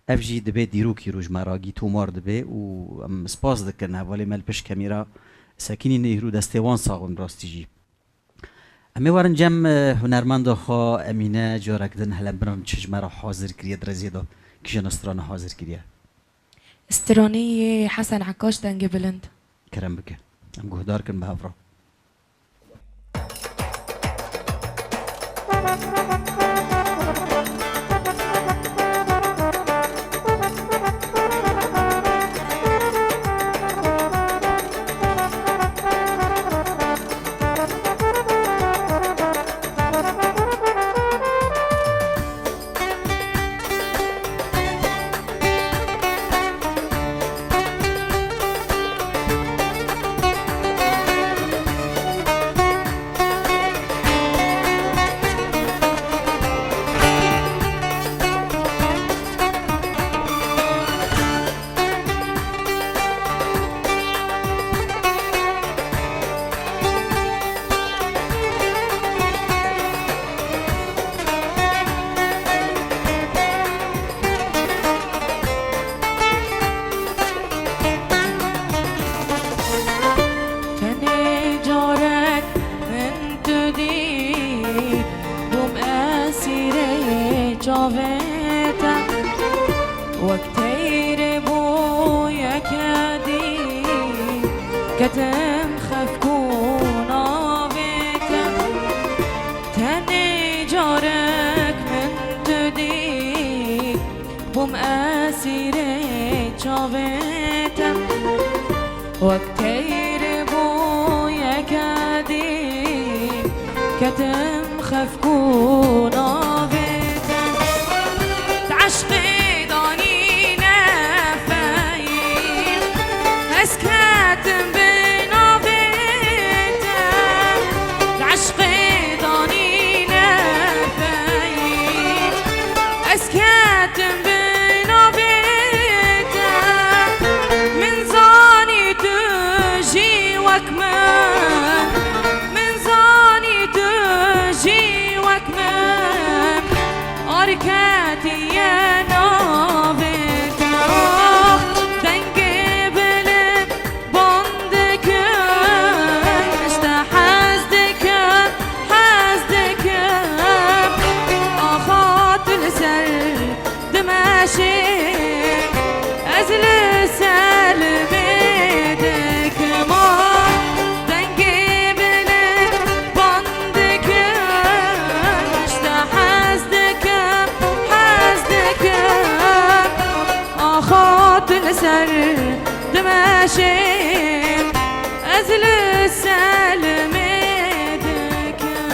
Ev jî dibê dîrokî rojmera gî tomar dibe û em spas dikin hevalê me li pişt kamîra Sekinî Nehîr û destê wan sax bin rastî jî. Em ê werin cem, e, hunermenda xwe Emîne, carek din hele birin çi ji me re hazir kiriye, di rêzê de kîjan strana hazir kiriye? Stranê yê Hesen Ekkaş, Dengê Bilind. Kerem bike. Em guhdar kin bi hev re. Çavê te wek teyrê bûye kedî, ketim xefk û navê te. Tenê carek min tu dî, bûm esîrê çavê te. Wek teyr bûye kedî, ketim xefk û navê te. Di eşqê danîne feyî, ez ketim bi navê te. Di eşqê danîne feyî, ez ketim bi navê te. Min zanî tu jî wek min, min zanî tu jî wek min, ar ketiye navê te. Dengê bilind ban dikin, ji te hez dikim, hez dikim. Axa tu li ser dimeşê, ez li selimê dikim. Dengê bilind ban dikin, ji te hez dikim, hez dikim. Axa tu li ser dimeşê, ez li selimê dikim.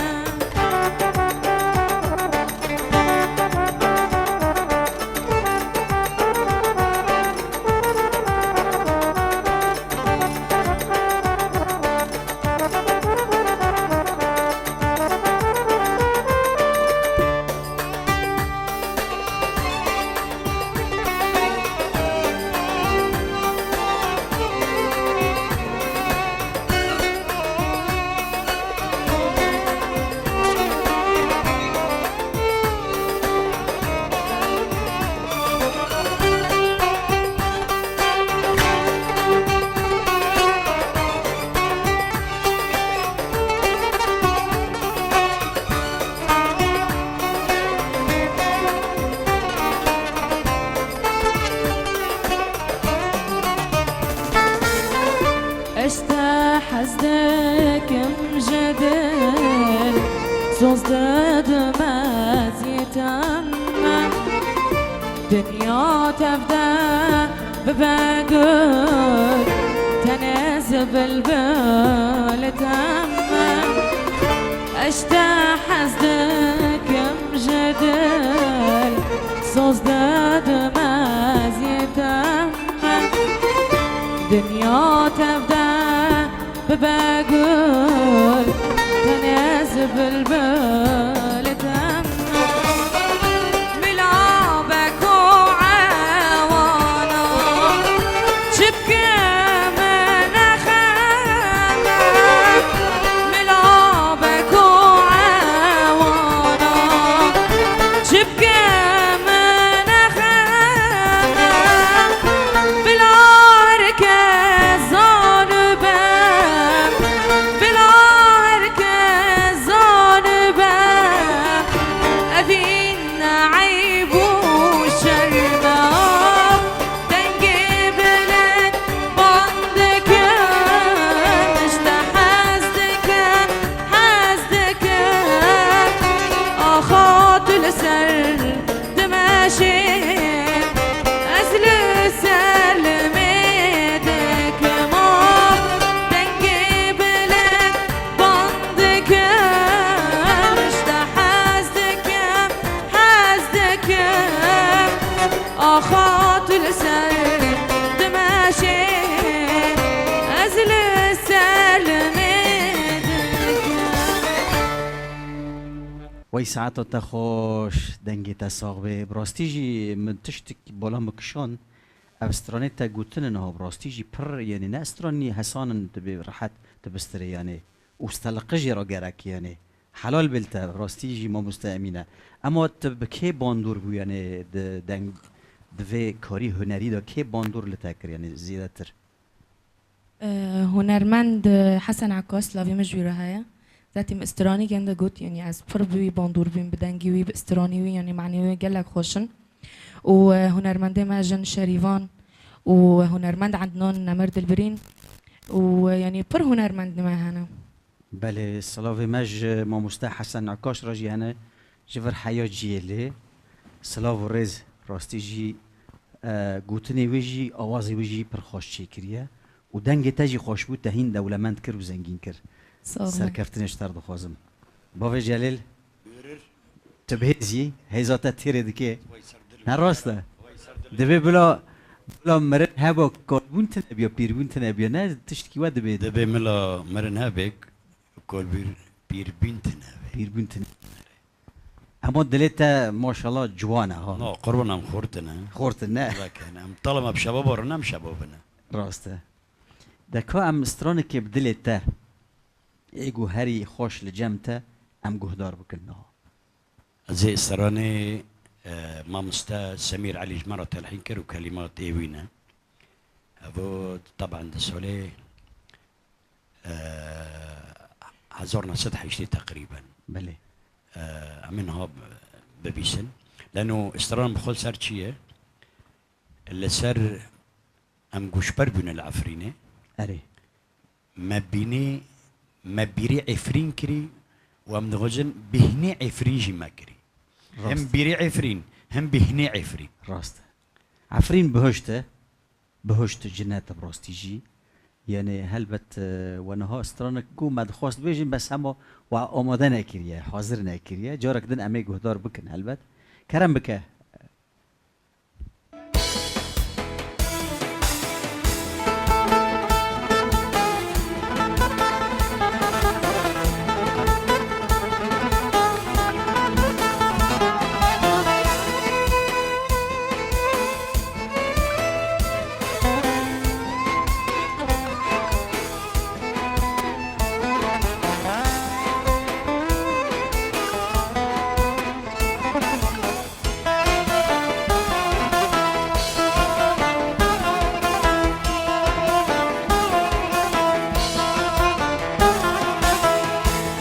Ez te hez dikim ji dil, soz didim ez yê te me. Dinya tev de bibe gul, tenê zibil bil teme. Ez te hez dikim ji dil, soz didim ez yê te me. Dinya tev de bibe gul, tenê zibil bil teme. Mila beko ewana, çi bike min nexeme. Mila beko ewana, çi bike min nexeme. Bila her kes zanibe, bila her kes zanibe, evîn ne eyb û şerm e. Dengê bilind ban dikin, ji te hez dikim, hez dikim. Axa tu li ser dimeşê, ez li selimê dikim. Dengê bilind ban dikin, ji te hez dikim, hez dikim. Axa tu li ser dimeşê, ez li selimê dikim. Wey saeta te xweş, dengê te sax bê. Bi rastî jî min tiştik bala min kişand. Ev stranê te gotine niha bi rastî jî pir, yanî ne stranî hesan in, tu bê rehet tu bistirê yanî. Û steliqi jê re gerek yanî. Helal bê li te, bi rastî jî mamoste Emîne. Ema tu bi kê bandor bû yanî di deng, di vê karî hunerî de kê bandor li te kir yanî zêdetir? Ee, hunermend, e, Hesen Akkas, lavê min ji wî re heye. Zetî min stranî gende got, yanî ez pir bi wî bandor bûm, bi dengê wî, bi stranî wî, yanî manê wî gelek xweş in. Û, e, hunermendê me jin Şerîvan û hunermend Ednan Nemir Dilbirîn û, e, yanî pir hunermendê me hene. Belê, silavê me ji mamoste Hesen Nakaş re jî hene, ji vir heya ciyê lê. Silav û rêz, rastî jî, e, gotinê wê jî, awazê wê jî pir xweş çêkiriye û dengê te jî xweş bû, te hîn dewlemend kir û zengîn kir. Sağ ol. Serkeftinê ji te re dixwazim. Bavê Celîl, tu bihêzî, hêza te têrê dike. Ne rast e? Divê bila, bila mirin hebe kolbûn tune biya, pîrbûn tune biya. Ne tiştkî we dibê. Divê mila mirin hebe kolbîr, pîrbîn tune be. Pîrbûn tune. Hema dilê te maşallah ciwan e ha. Na, qurban em xortine. Xortine. Lakin em talama bi şebab rin, em şebab bine. Rast e. De ka em stranekê bi dilê te, ê ku herî xweş li cem te, em guhdar bikin niha. Ez ê stranê, e, mamoste Semîr Elî ji me re telhîn kir û kelîmat ê wî ne. Evo, taban di solê, e, hezar neh sed heştê teqrîben. Belê. E, em ê niha bibîsin. Leno stran bi xwe li ser çi ye? Li ser em goçber bûne li Efrînê. Erê. Me bînê, me bîrê Efrîn kirî û em dixwazin bêhnê Efrîn jî me kirî. Rast. Hem bîrê Efrîn, hem bêhnê Efrîn. Rast e. Efrîn bihişt e. Bihişt cinet e bi rastî jî. Yanî helbet, e, we niha stranek ku me dixwest bêjin, bes hema we amade nekiriye, hazir nekiriye. Carek din em ê guhdar bikin helbet. Kerem bike.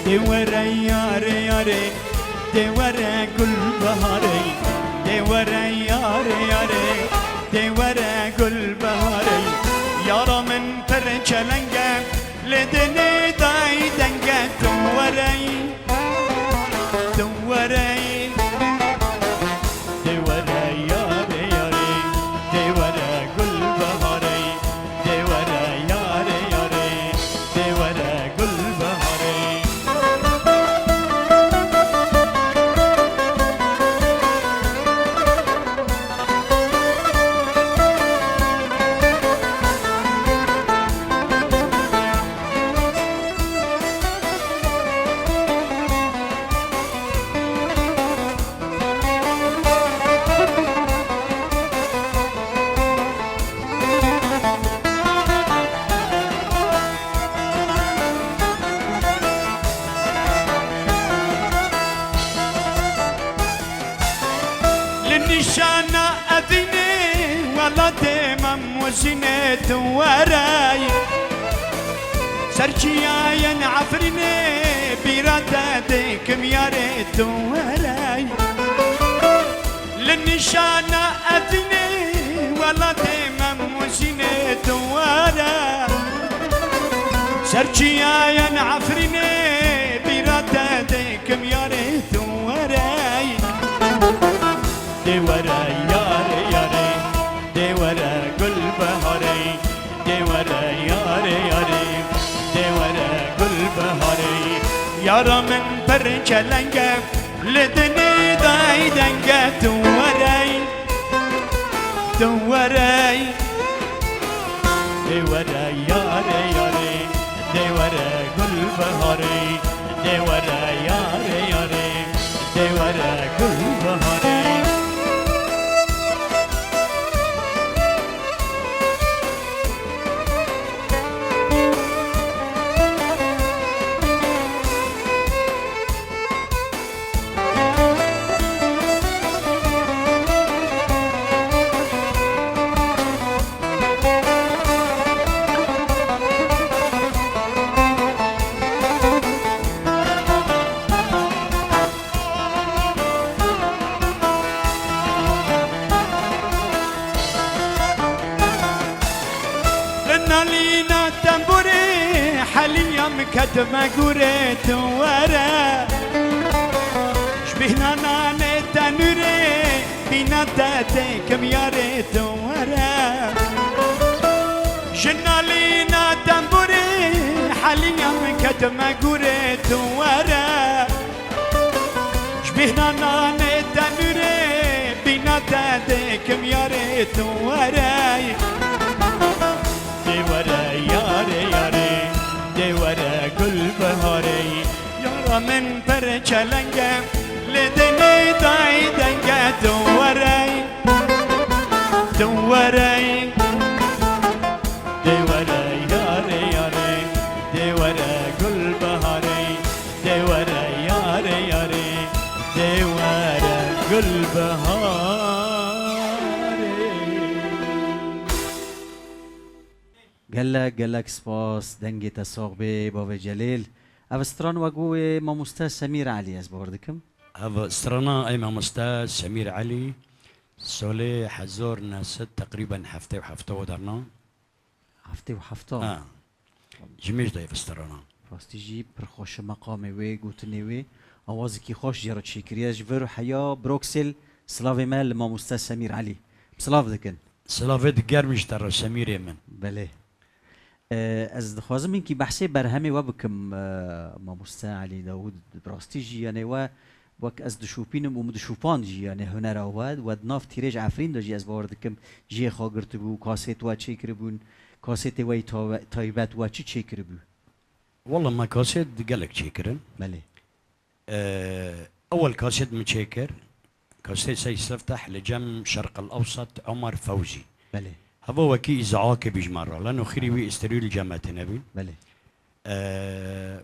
Dê were yarê yarê, dê were gulbeharê, dê were yarê yarê, dê were gulbeharê. Yara min pir çeleng e, li dinê dayî deng e, tu were. Tu were, dê were yarê yarê, dê were gulbeharê, dê were yarê yarê, dê were gulbeharê. Li nîşana Efrînê welatê Mem Husînê tu were. Ser çiyayên Efrînê bîra te dikim yarê tu were. Li nîşana Efrînê welatê Mem Husînê tu were. Ser çiyayên Efrînê bîra te dikim yarê tu were. Dê were yarê yarê, dê were gulbeharê, dê were yarê yarê, dê were gulbeharê. Yara min pir çeleng e, li dinê dayî deng e, tu were, tu were. Dê were yarê yarê, dê were gulbeharê, dê were yarê yarê, dê were gulbeharê. Ketime gûrê tu were, ji bîhna nanê tenûrê, bîna te têkim yarê tu were. Ji nalîna tembûrê, heliyam ketime gûrê tu were. Ji bîhna nanê tenûrê, bîna te dêkim yarê tu were. Dê were yarê yarê, dê were gul biharê. Yara min pir çeleng e, lê dinê dayî deng e tu were. Tu were. Dê were yarê yarê, dê were gul biharê. Dê were yarê yarê, dê were gul biharê. Gelek, gelek spas. Dengê te sax bê, bavê Celîl. Ev stran we got wê mamoste Semîr Elî, ez bawer dikim. Ev strana ey mamoste Semîr Elî, solê hezar neh sed teqrîben heftê û hefta derna. Heftê û hefta. Ha. Ji mêj de ev strana. Rastî jî pir xweş e meqamê wê, gotinê wê. Awazekî xweş jê re çêkiriye. Ji vir û heya Broksêl, silavê me li mamoste Semîr Elî. Silav dikin. Silavê digerm ji te re Semîrê min. Belê. E, ez dixwazim hinkî behsê berhemê we bikim, e, mamoste Elî Dawûd. Bi rastî jî, yanê we wek ez dişopînim û min dişopand jî, yanê hunera we, we di nav Tîrêj Efrîn de jî ez bawer dikim cihê xwe girtibû, kasêt we çêkiribûn, kasêtê we yî tawe-, taybet we çi çêkiribû? Walla me kasêt gelek çêkirin. Belê. Ee, ewel kasêt min çêkir, kasêtê Sey Sefteh li cem Şerq el Ewsat Omer Fewzî. Belê. Heva wekî îzaakê bî ji me re. Leno xirî wî îsterî li cem me têne bî. Belê. Ee,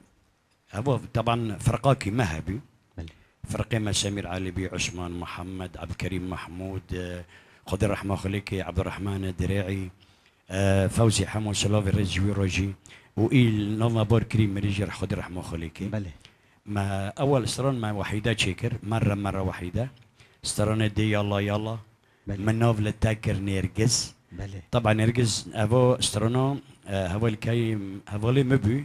Heva, teban, firqakî me hebî. Belê. Firqê me Semîr Elî bî, Usman Muhammed, Ebdulkerîm Mahmûd, e, Xwedê rehma xwe lê ke, Ebdurrehman Dirê'î, e, Fewzî Hemo, silavê rêz ji wî re jî. Û î li nav me bar kirî mirî jî re Xwedê rehma xwe lê ke. Belê. Me ewel stran me Wehîde çêkir, Merre merre Wehîde. Stranê dê yalla yalla. Belê. Min nav li te kir Nêrgiz. Belê. Teba Nêrgiz, evo strana, e, hevalkey, hevalê min bû.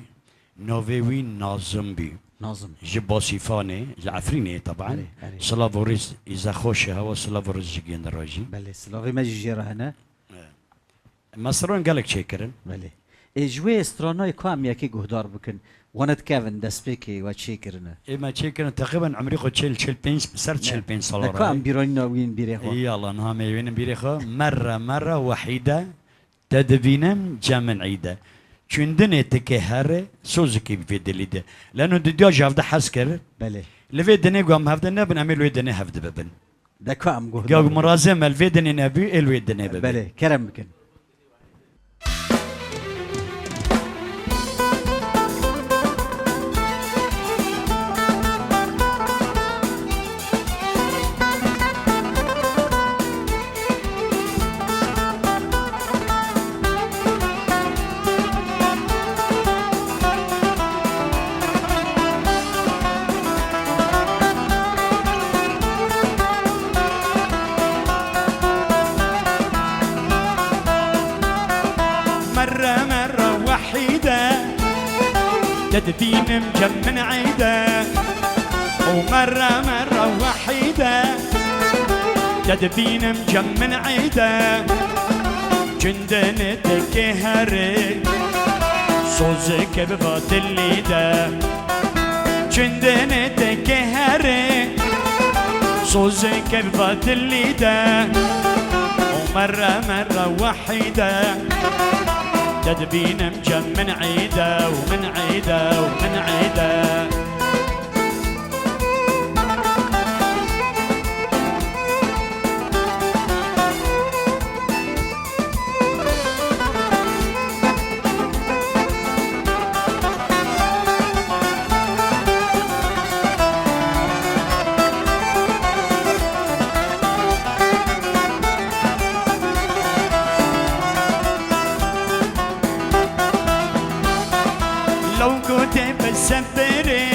Navê wî Nazim bû. Nazim. Ji Basîfanê, ji Efrînê teban. Erê, erê. Silav û rêz, îze xweş e, hewa silav û rêz ji gêndira jî. Belê, silavê me jî jê re hene. E. Me stran gelek çêkirin. Belê. Ê, ji wê stranayê ku em yekê guhdar bikin, wana dikevin destpêkê we çêkirine? Ê, me çêkirin, teqrîben emrê xwe çil, çil pênc, ser çil pênc sal. Ne, ku em bîranîna wî in bîrê xwe? Ê, Allah, niha me wî in bîrê xwe. Merre, merre, Wehîde, te dibînim, cem min îde. Çûn dinê tikê herê, sozikê bi vê dilî de. Leno didiya ji hevde hez kir. Belê. Li vê dinê ku em hevde nebin, em ê li wê dinê hevde bibin. De ka em guhdar Gag bibin. Mirazê me li vê dinê nebû, ê li wê dinê bibe. Belê, kerem bikin. Merre merre Wehîde, te dibînim cem min îde. Û merre merre Wehîde, te dibînim cem min îde. Çûn dinê tikê herê, sozikê bi va dilî de. Çûn dinê tikê herê, sozikê bi va dilî de. Û merre merre Wehîde, te dibînim cem min îde û min îde û min îde. Lew ku tê bi seferê,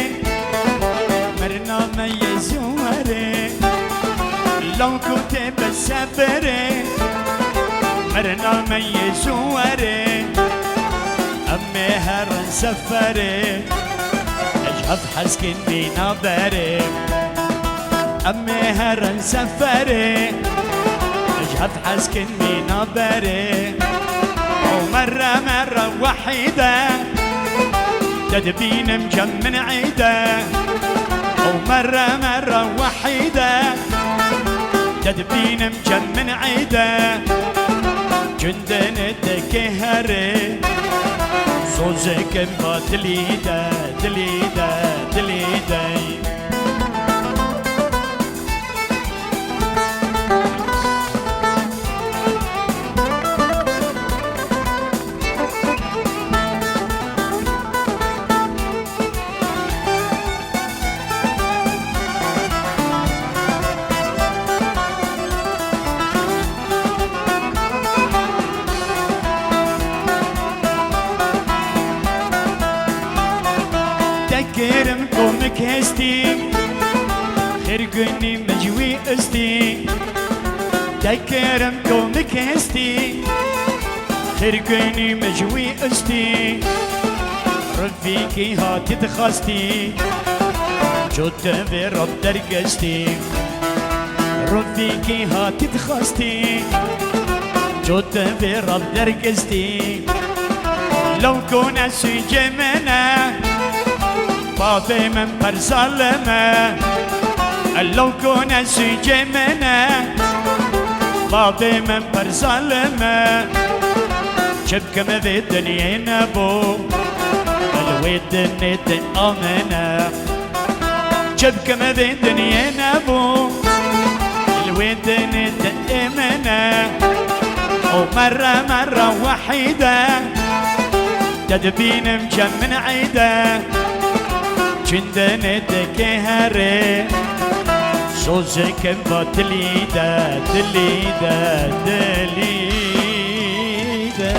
mirina me yê ziwarê. Lew ku tê bi seferê, mirina me yê ziwarê. Em ê herin Seferê, ez heft hezkin mîna berê. Em ê herin seferê, ez heft hezkin mîna berê. O merre merre wehîde, te dibînim cem min eyde. O merre merre wehîde, te dibînim cem min eyde. Cundene deke herê, sozekim va dilî de, dilî de, dilî de. Tekirim komik hestî, xêrgunî min ji wî istî. Tekirim komik hestî, xêrgunî min ji wî istî. Rivîkî hatî dixwastî, cot vê rab dergestî. Rivîkî hatî dixwastî, cot vê rab dergestî. Lewko ne sûcê min e, bavê min per zalim e. Lewko ne sûcê min e, bavê min per zalim e. Çi bikim vê dinyê nebû, li wê dinê te amine. Çi bikim vê dinyê nebû, li wê dinê te êmine. O merre merre wehîde, te dibînim cem min eyde. Çindinê deke herê, sozekim va dilî de, dilî de, dilî de.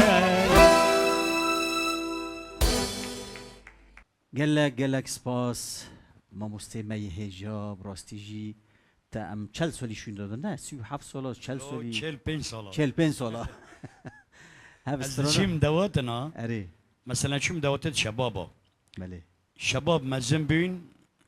Gelek, gelek spas, mamostê me yê hêja, bi rastî jî te em çel solî şûnde didin, ne? Sî û heft sola, çel Yo, solî. Çel pênc sola. Çel pênc sola. Hev Ez strana. diçîm dewatina. Erê. Mesela çûm dewatê şebaba. Belê. Şebab mezin bûn,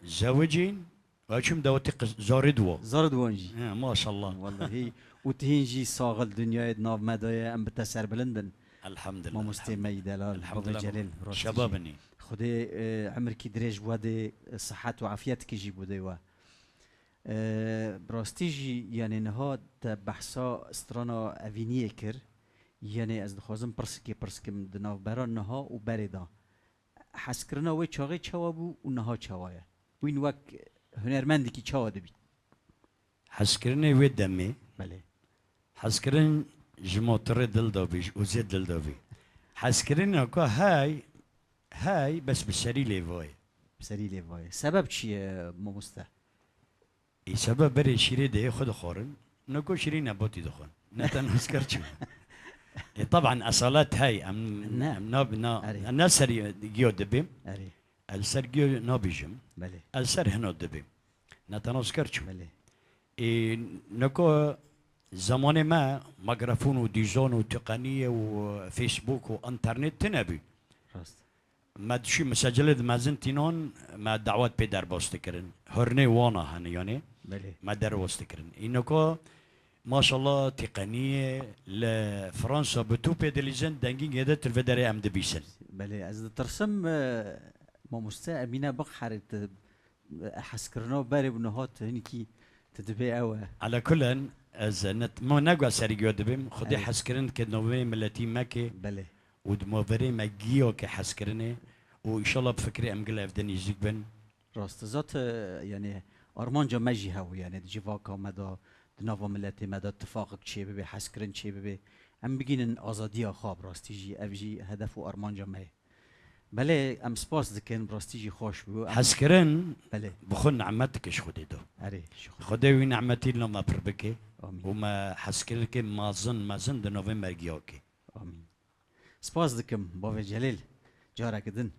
zewicîn, ve çûm dewatê qiz-, zarê diwa. Zarê diwan jî. He, maşallah. Wallahî. Û tu hîn jî saxil dinyayê di nav me de ye, em bi te serbilind in. Elhamdülillah, Mamostê me elhamdülillah. yî delal, Elhamdülillah, Bavê Celil, rastî şebab jî. inî. Xwedê, e, emirkî dirêj bû de, e, sihet û afiyet kî jî bû de we. E, bi rastî jî, yanê niha te behsa strana evîniyê kir. Yanê ez dixwazim pirsikê pirs kim di navbera niha û berê de. Hezkirina wê çaxê çawa bû û niha çawa ye? Wîn wek hunermendekî çawa dibît? Hezkirinê wê demê. Belê. Hezkirin ji motorê dil dabî, ji ûzê dil dabî. Hezkirin ka hey, hey, bes bi serî lê vayê. Bi serî lê vayê. Sebeb çi ye, mamoste? Ê sebeb berê şîrê deyê xwe dixwarin. Niko şîrê nebatî dixwin. Ne te naskir çi? Ê, taban esalet hey, em, Ne. em nab-, na, Erê. em ne serî giyo dibêm. Erê. El ser giyo nabîjim. Belê. El ser hino dibêm. Ne te naskir çi? Belê. Ê, niko zamanê me mikrofon û dîzon û tiqeniyê û Facebook û înternet tune bû. Rast. Me dişî misecelê di mezin tînan me dawet pê derbas dikirin. Hurnê wana hene yanê Belê. me derbas dikirin. Înoka maşallah tîqeniyê li Fransa bi tu pê dilîzin dengî ngêde tu li vê derê em dibîsin. Belê, ez ditirsim, e, mamoste Emîne bixerê tu, e, hezkirina berê bi niha tu hinekî tu dibê ew e. Ala kulen ez net, ma ne guha serî guya dibêm. Xwedê Erê. hezkirin ke navê miletî me ke. Belê. û di maverê me giya ke hezkirinê û înşallah bi fikrê em gil evde nêzîk bin. Rast, zat, e, yanî armanca me jî hew, yanî di civaka me de, di nava miletê me de tifaqek çêbibe, hezkirin çêbibe. Em bigihînin azadiya xwe, bi rastî jî ev jî hedef û armanca me ye. Belê, em spas dikin, bi rastî jî xweş bû. Em Hezkirin Belê. bi xwe nimetik ji Xwedê do. Erê, ji Xwedê. Xwedê wî nimetî li me pir bike Amîn. û me hezkirinekê mezin, mezin di navê me giya ke. Amîn. Spas dikim, bavê Celîl. Careke din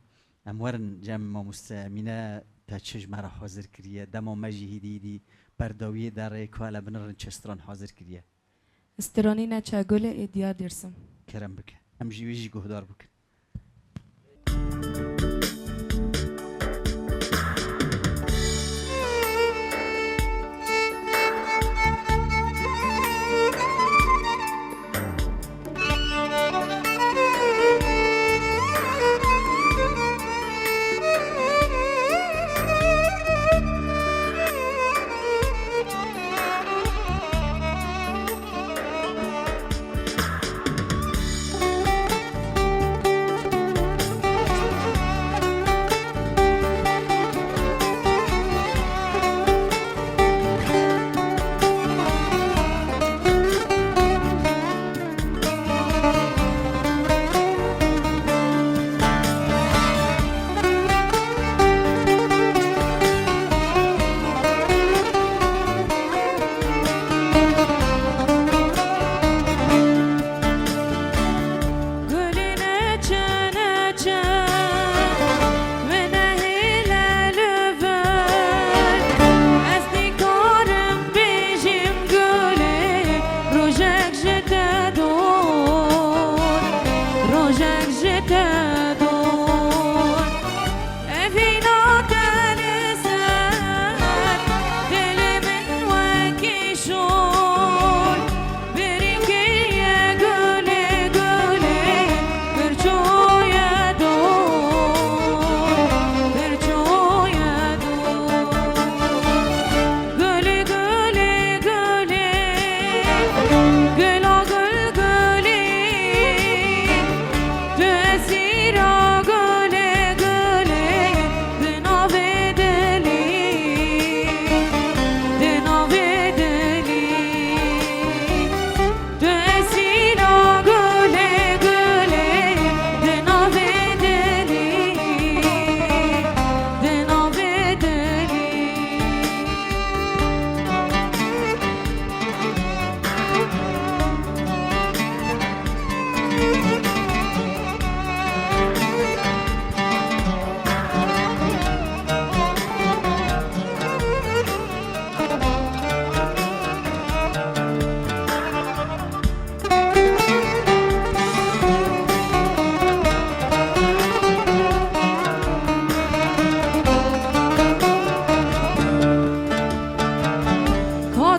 em werin cem mamoste Emîne, te çi ji me re hazir kiriye. Dema me jî hîdî hîdî berdawiyê derê ku hele binirin çi stran hazir kiriye. Stranî Neçe Gulê ê Diyar Dêrsim. Kerem bike. Em jî wî jî guhdar bikin.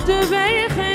Tu berxê